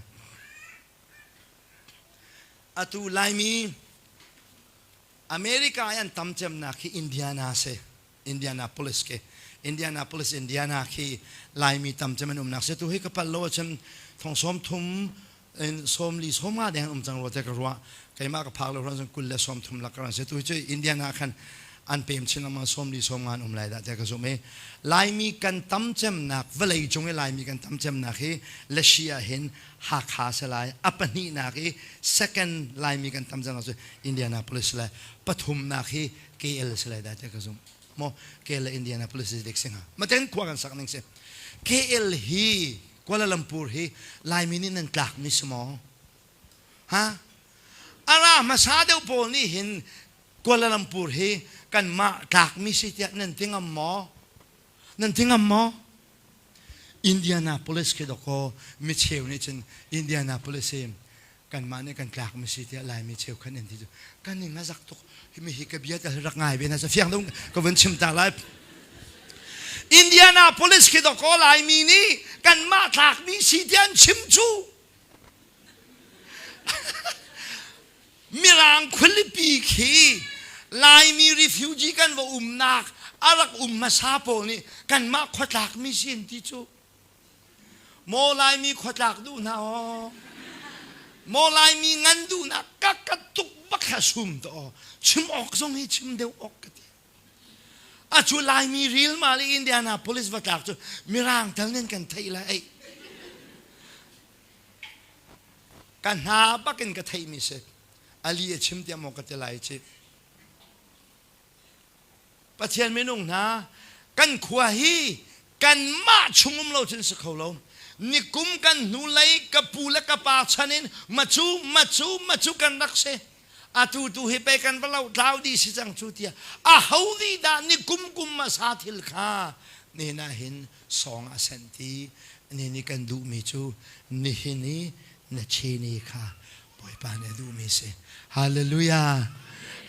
Atu Laimi America i an tam cemnak hi Indiana si. Indianapolis khi. Indianapolis, Indiana khi Laimi tam cem an umnak si. Tu hi ka pal lo ahcun thong sawm thum in sawm li sawm nga deng um cang rua te ka ruah. Keimah ka phak lo hran 20 le 30 lak ka si. Tu cu Indiana khan an pem chin lengmang sawm li sawm nga an um lai dah te ka zum i Laimi kan tam cemnak vawlei cung i Laimi kan tam cemnak hi Lashi ah hin Hakha si lai a pahnihnak i second Laimi kan tam cemnak cu Indianapolis si lai pathumnak hi KL si lai dah te ka zum mo KL le Indianapolis si dik si hnga maten khua kan sak ning si KL hi Kuala Lumpur hi Laimi nih nan tlak mi si maw ha ara hmasa deuh pawl nih hin Kuala Lumpur hi kanmah tlak mi si tiah nan ti ngam maw nan ti ngam maw Indianapolis khi dawkaw micheu nih cun Indianapolis hi kanmah nih kan tlak mi si tiah Laimi cheukhat an ti cu kan ning a zak tuk mi hi ka bia tal rak ngai ve na sa fiang dong ka vun chim ta lai Indianapolis khi dawkaw Laimi nih kanmah tlak mi si tiah an chim cu Mirang khualipi khi Laimi refugee kan va umnak a rak um hmasa pawl nih kanmah khuatlak mi si an ti cu. Maw Laimi khuatlak duh hna aw. Maw Laimi ngan duhnak ka ka tuk bak kha sum to aw. Chim awk zong hi chim deuh awk ka ti. A cu Laimi ril ma le Indianapolis va tlak cu Mirang tal nen kan theih lai ei. Ka hna bakin ka theihmi si. Ali a chim tiah maw ka ti lai ci. Pathian minung hna kan khua hi kanmah chung um lo cun si kho lo. Nikum kan hnulei ka pu le ka pa chan in macu macu macu kan rak si. Atu tu hi pe kan va lo tlau dih si cang cu tiah a ho nih dah nikum kum hmasa thil kha nihin ah hin sawng a senh ti ni nih kan duhmi cu nihin i na chini kha Bawipa nih a duhmi si. Hallelujah.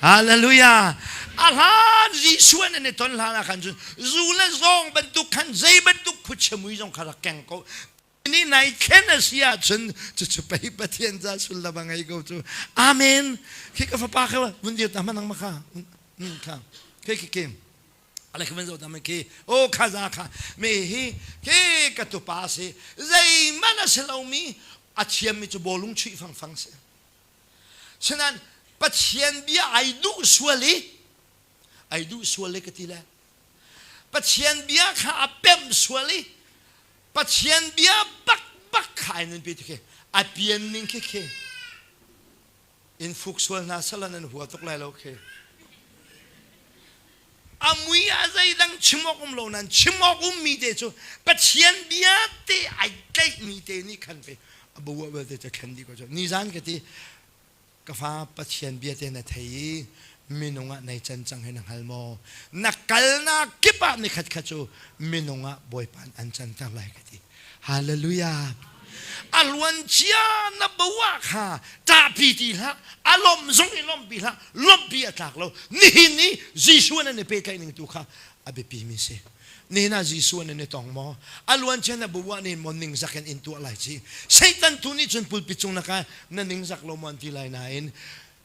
Hallelujah. A hlan Jesuh an i ton hlan ah khan cun zu le zawng bantuk khan zei bantuk khuachia mui zong kha rak keng ko. Ni nai thlen a si ahcun cucu pei Pathian ca sullam a ngei ko cu. Amen. Khi ka fapa kha vun dir ta hmanh ma kha. Kha. Khi khi khi. Ale kha van zoh ta khi o kha za kha me hi khi ka tupa si zeihmanh a si lomi. A thiammi cu bawlung chuih fangfang si. Sinain Pathian bia ai duh sual i ai duh sual i ka ti le Pathian bia kha a pemh sual i Pathian bia bak bak kha ai nunpi ti khi a pian ning khi khi in fuk sual hna sala nan hua tuk lai lo khi. A mui ah zeidang chim awk um lo nan chim awk ummi te cu Pathian bia te ai tlaihmi te nih khan ve a bu ah belte cu thlen dih ko cu. Nizan ka ti, ka fa, Pathian bia te na thei i minung ah nei can cang hi na hngal maw? Na kalnak kip ah nikhat khat cu minung ah Bawipa an canter lai, ka ti. Hallelujah! A luan cia na bo ah kha ṭahpi ti hlah, a lawmh zong i lawmhpi hlah, lawmhpi a tlak lo. Nihin i Jesuh nan i pehtlaih ning tu kha a biapi mi si. Nihin ah Jesuh nan i tong maw? A luan cia na bo ah nin maw ningzak in in tuah lai ci. Satan tu nih cun pulpit cung na kai na ningzak lo maw an ti lai nain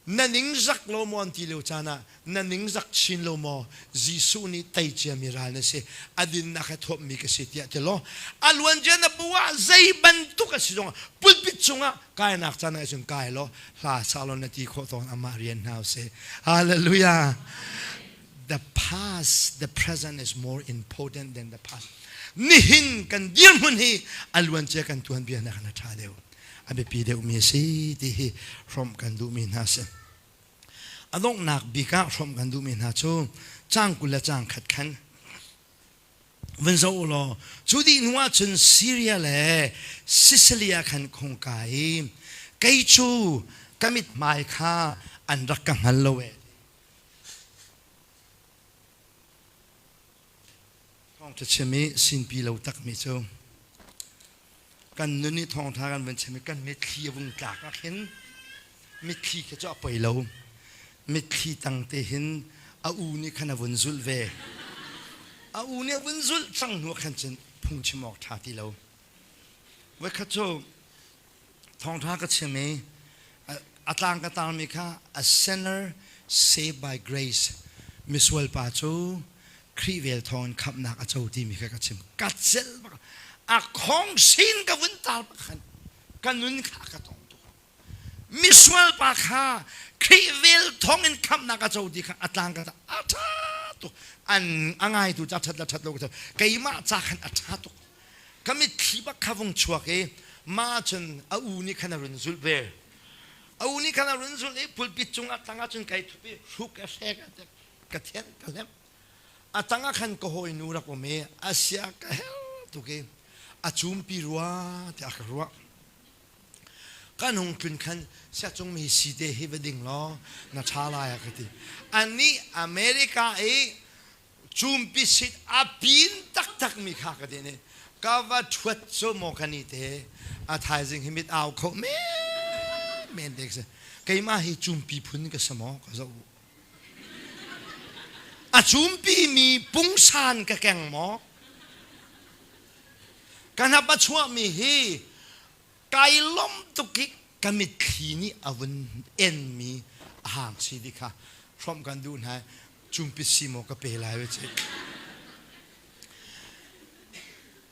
na ningzak lo maw an ti lio caan ah na ningzak chin lo maw? Jesuh nih tei ciami ral na si, a dinnak he thuammi ka si tiah ti law a luancia na bu ah zei bantuk a si zongah pulpit cungah kainak caan ah cun kai law hla sa law na ti khawh tawn. Amah rian hna usih. Hallelujah! The past, the present is more important than the past. Nihin kan dirhmun hi a luancia kan tuanbia nak na ṭha deuh, a biapi deuhmi a si ti hi hrawmh kan duhmi hna a si. A donghnak bik ah hrawmh kan duhmi hna cu caang 20 le caang khat khan vun zoh u law, cu dih hnu ah cun Syria le Sicilia khan khung kai i kei cu ka mithmai kha an rak ka hngal lo ee. Thawngṭha chim i sinpi lo takmi cu kan nun i thawngṭha kan vun chim i kan mitthli a vung tlak ah khin mitthli khi cu a poi lo. Mitthli tang te hin a u nih khan a vun zulh ve. A u nih a vun zulh cang hnu ah khan cun phungchim awk ṭha ti lo. Voikhat cu thawngṭha ka chim i a tlang ka tarmi kha "A sinner saved by grace", misual pa cu Khrih vel thawngin khamhnak a co timi kha ka chim. Ka celh bak, a khong sin ka vun tar bak khan ka nun kha ka tong tuk. Misual pa kha Khrih vel thawngin khamhnak a co ti kha a tlang ka a ṭha tuk. An a ngaitu ca ṭhat le ṭhat lo ka keimah ca khan a ṭha tuk. Ka mitthli bak kha vung chuak i mah cun a u nih khan a run zulh ve. A u nih khan a run zulh i pulpit cungah tangah cun kai thup i hruk ka hrek ka thianh ka hlemh. A tangah khan ka hawinu rak um i a sia ka her tuk i a cumpi rua tiah ka ruah. Kan hung tlun khan siacung mi si te hi va ding law na ṭha lai a ka ti. Anih America i cumpi sit a pin taktak mi kha ka ti nih ka va ṭhuat cu maw ka ni te a thaizing hi mit au kho men men te si. Keimah hi cumpi phun ka si maw ka zoh. A cumpi mi pungsan ka keng maw? Ka hnap a chuahmi hi kai lawm tuk i ka mitthli nih a vun enmi a hang si ti kha hrawmh kan duh hna. Cumpi si maw ka pe lai ve cik.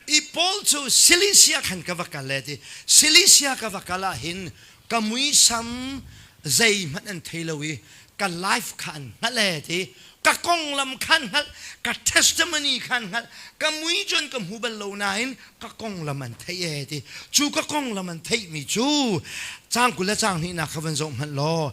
I Paul cu Cilicia khan ka va kal le ti. Cilicia ka va kal ah hin ka muisam zeihmanh an thei lo i ka life kha an hngalh e ti. Ka konglam kha an hngalh, ka testimony kha an hngalh. Ka mui cun ka hmu bal lo nain ka konglam an theih e ti. Cu ka konglam an theihmi cu caang 20 le caang hnihnak kha van zoh hmanh law,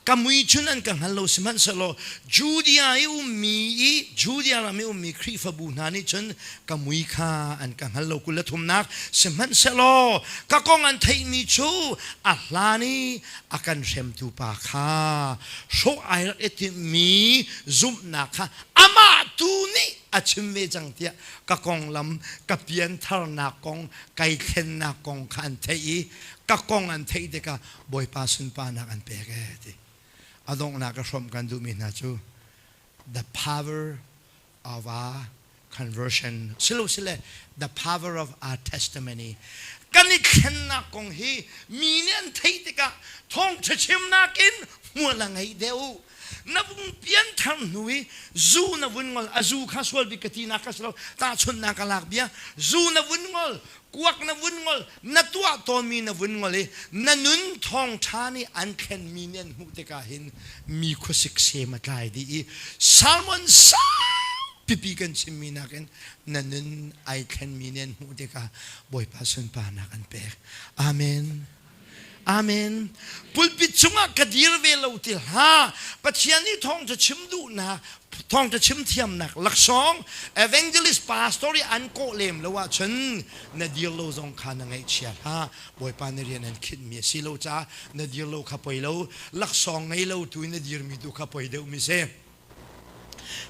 ka mui chun an ka hngal lo sihmanhsehlaw Judea i ummi i Judea ram i ummi Khrihfabu hna nih cun ka mui kha an ka hngal lo. 23nak, sihmanhsehlaw ka kong an theihmi cu a hlan i a kan hremtu pa kha hrawh ai rak i timhmi zumhnak kha amah tu nih a chim ve cang tiah ka konglam, ka piantharnak kong, kai thlennak kong kha an theih i ka kong an theih tikah Bawipa sunparnak an pek ee ti. A donghnak ka hrawmh kan duhmi hna cu the power of our conversion silosile the power of our testimony, kan i thlennak kong hi mi nih an theih tikah thawngṭha chimnak in hmual a ngei deuh. Na vung pianthar hnu i zu na vun ngol, a zu kha sual bik ka tinak ka si lo, tahchunhnak ka lak bia, zu na vun ngol, kuak na vun ngol, na tuah tawnmi na vun ngol i na nun thawngṭha nih an thlenmi nih an hmuh tikah hin mi khuasik sem a tlai dih i salmon pipi kan chimmi nakin na nun ai thlenmi nih an hmuh tikah Bawipa sunparnak an pek. Amen. Amen. Pulpit cungah ka dir ve lo ti hlah. Pathian nih thawngṭha chim duhnak, thawngṭha chim thiamnak laksawng evangelist pastor i an kawh lem lo ahcun na dir lo zong kha na ngaihchia hlah. Bawipa na rian an khinhmi a si lo caah na dir lo kha poi lo. Laksawng ngei lo tu in na dirmi tu kha poi deuhmi si.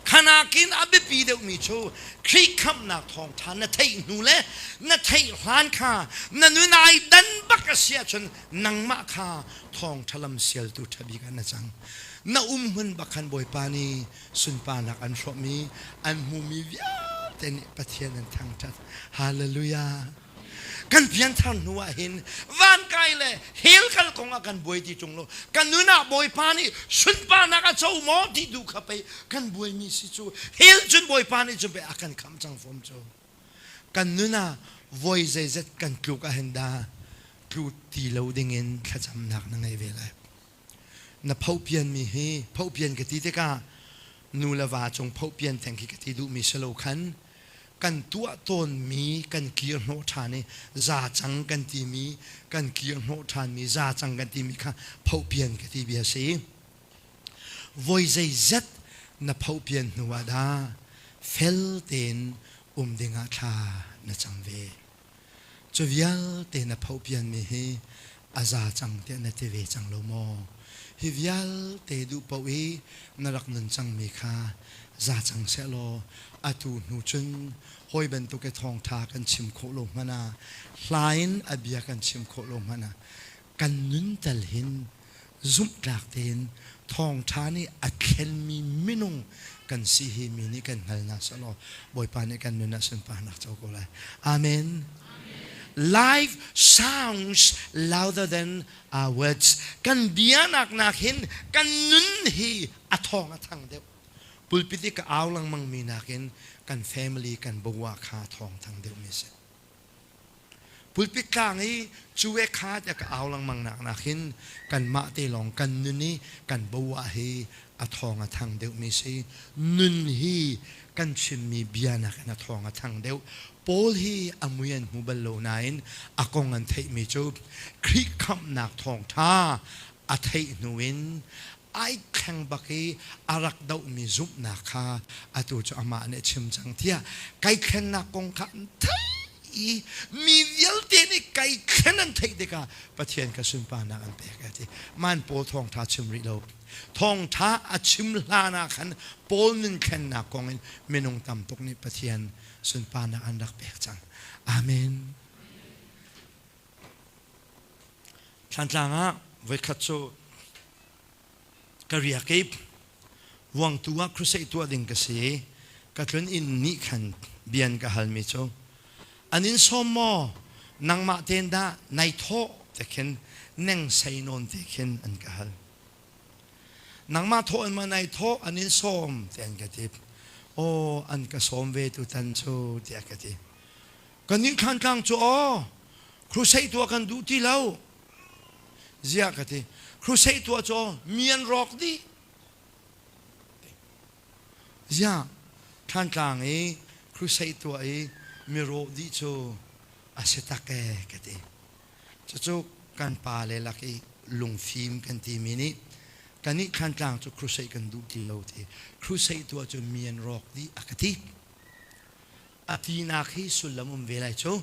Khanakin a biapi deuhmi cu Khrih khamhnak thawngṭha na theih hnu le na theih hlan kha na nun ai dan bak a si ahcun nangmah kha thawngṭha lam sialtu ṭha bik ah na cang. Na um hmun bak khan Bawipa nih sunparnak an hrawmh i an hmumi vialte nih Pathian an thangṭhat. Hallelujah! Kan pianthar hnu ah hin van kai le hell kal kong ah kan buai ti ṭung lo. Kan nun ah Bawipa nih sunparnak a co maw ti duh kha pei kan buaimi si cu. Hell cun Bawipa nih cun pei a kan khamh cang fom cu. Kan nun ah voi zeizat kan tluk ah hin dah tlu ti lo dingin thlacamnak na ngei ve lai. Na phopianmi hi phopian ka ti tikah nu le va cung phopian theng khi ka ti duhmi si lo khan kan tuah tawnmi kan kir hnawh ṭhan i za cang kan timi kan kir hnawh ṭhanmi za cang kan timi kha phohpian ka ti bia si. Voi zeizat na phohpian hnu ah dah fel tein um dingah thla na cam ve. Cu vialte na phohpianmi hi a za cang tiah na ti ve cang lo maw? Hi vialte duh paoh i na rak nun cangmi kha za cang sehlaw atu hnu cun hawi bantuk i thawngṭha kan chim khawh lo hmanh ah hla in a bia kan chim khawh lo hmanh ah kan nun tal hin zumhtlak tein thawngṭha nih a thlenmi minung kan si hi mi nih kan hngal hna sehlaw Bawipa nih kan nun ah sunparnak co ko lai. Amen. Life sounds louder than our words. Kan bianak nak hin kan nun hi a thawng a thang deuh. Pulpit i ka au lengmang mi nakin kan family kan bawa kha thawng thang deuh mi si. Pulpit tlang i cu e kha tiah ka au lengmang nak nakhin kanmah te lawng kan nun i kan bo ah hi a thawng a thang deuhmi si. Nun hi kan chimmi bia nakin a thawng a thang deuh. Paul hi a mui an hmu bal lo nain a kong an theihmi cu Khrih khamhnak thawngṭha a theih hnu in ai thleng bak i a rak dohmi zumhnak kha atu cu amah nih a chim cang tiah kai thlennak kong kha an theih i mi vialte nih kai thlen an theih tikah Pathian kha sunparnak an pek a ti. Man Paul thawngṭha chim rih lo. Thawngṭha a chim hlan ah khan Paul nun thlennak kong in minung tam tuk nih Pathian sunparnak an rak pek cang. Amen. Thlantlang ah voikhat cu ka riak i Vuangtu ah crusade tuah ding ka si i ka tlun inn nih khan bian ka halmi cu an in sawm maw nangmah tein dah nai thawh te khin neng sei nawn te khin an ka hal nangmah thawh in ma nai thawh an in sawm te an ka ti aw an ka sawm ve tu tan cu tiah ka ti Kan nih Thlantlang cu aw crusade tuah kan duh ti lo. Ziah ka ti. Crusade tuah cu aw mi an rawk dih. Ziah Thlantlang i crusade tuah i mi rawh dih cu a si tak ee ka ti. Cucu kan pa le lak i lungfim kan timi nih kannih Thlantlang cu crusade kan duh ti lo ti. Crusade tuah cu mi an rawk dih a ka ti. A tinak hi sullam um ve lai cu.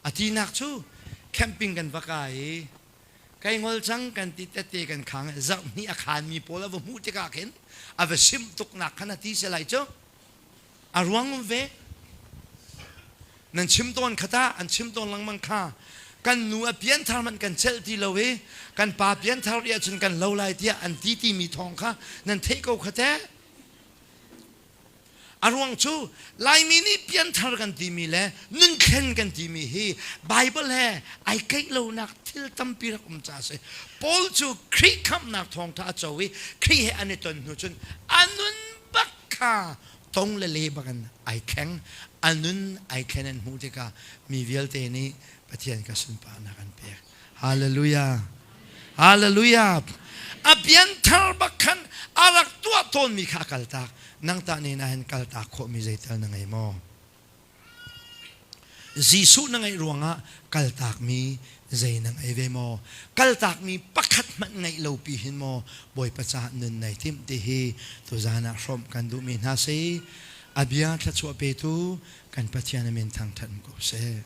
A tinak cu camping kan va kai i kai ngol cang kan ti tette kan khang i zarh hnih a khanmi pawl a va hmuh tikah khin a va simh tuknak khan a ti si lai cu. A ruang um ve. Nan chim tawn kha ta, an chim tawn lengmang kha. Kan nu a pianthar hmanh kan celh ti lo i kan pa pianthar rih ahcun kan lo lai tiah an ti timi thawng kha nan theih ko kha teh. A ruang cu Laimi nih pianthar kan timi le nunthlen kan timi hi Bible he ai keih lonak thil tampi rak um ca a si. Paul cu Khrih khamhnak thawngtha a co i Khrih he an i ton hnu cun a nun bak kha tong le le bak in ai thleng. A nun ai thlen an hmuh tikah mi vialte nih Pathian ka sunparnak an pek. Hallelujah. Hallelujah. A pianthar bak khan a rak tuah tawnmi kha a kaltak. Nang tah nih na hin kaltak khawhmi zeital na ngei maw? Jesuh na ngeih ruangah kaltakmi zei na ngei ve maw? Kaltakmi pakhat hmanh ngeih lo pi hin maw Bawipa caah nun nai timh ti hi tuzan ah hrawmh kan duhmi hna si. A bia thluachuah petu kan Pathian a min thangthat ko seh.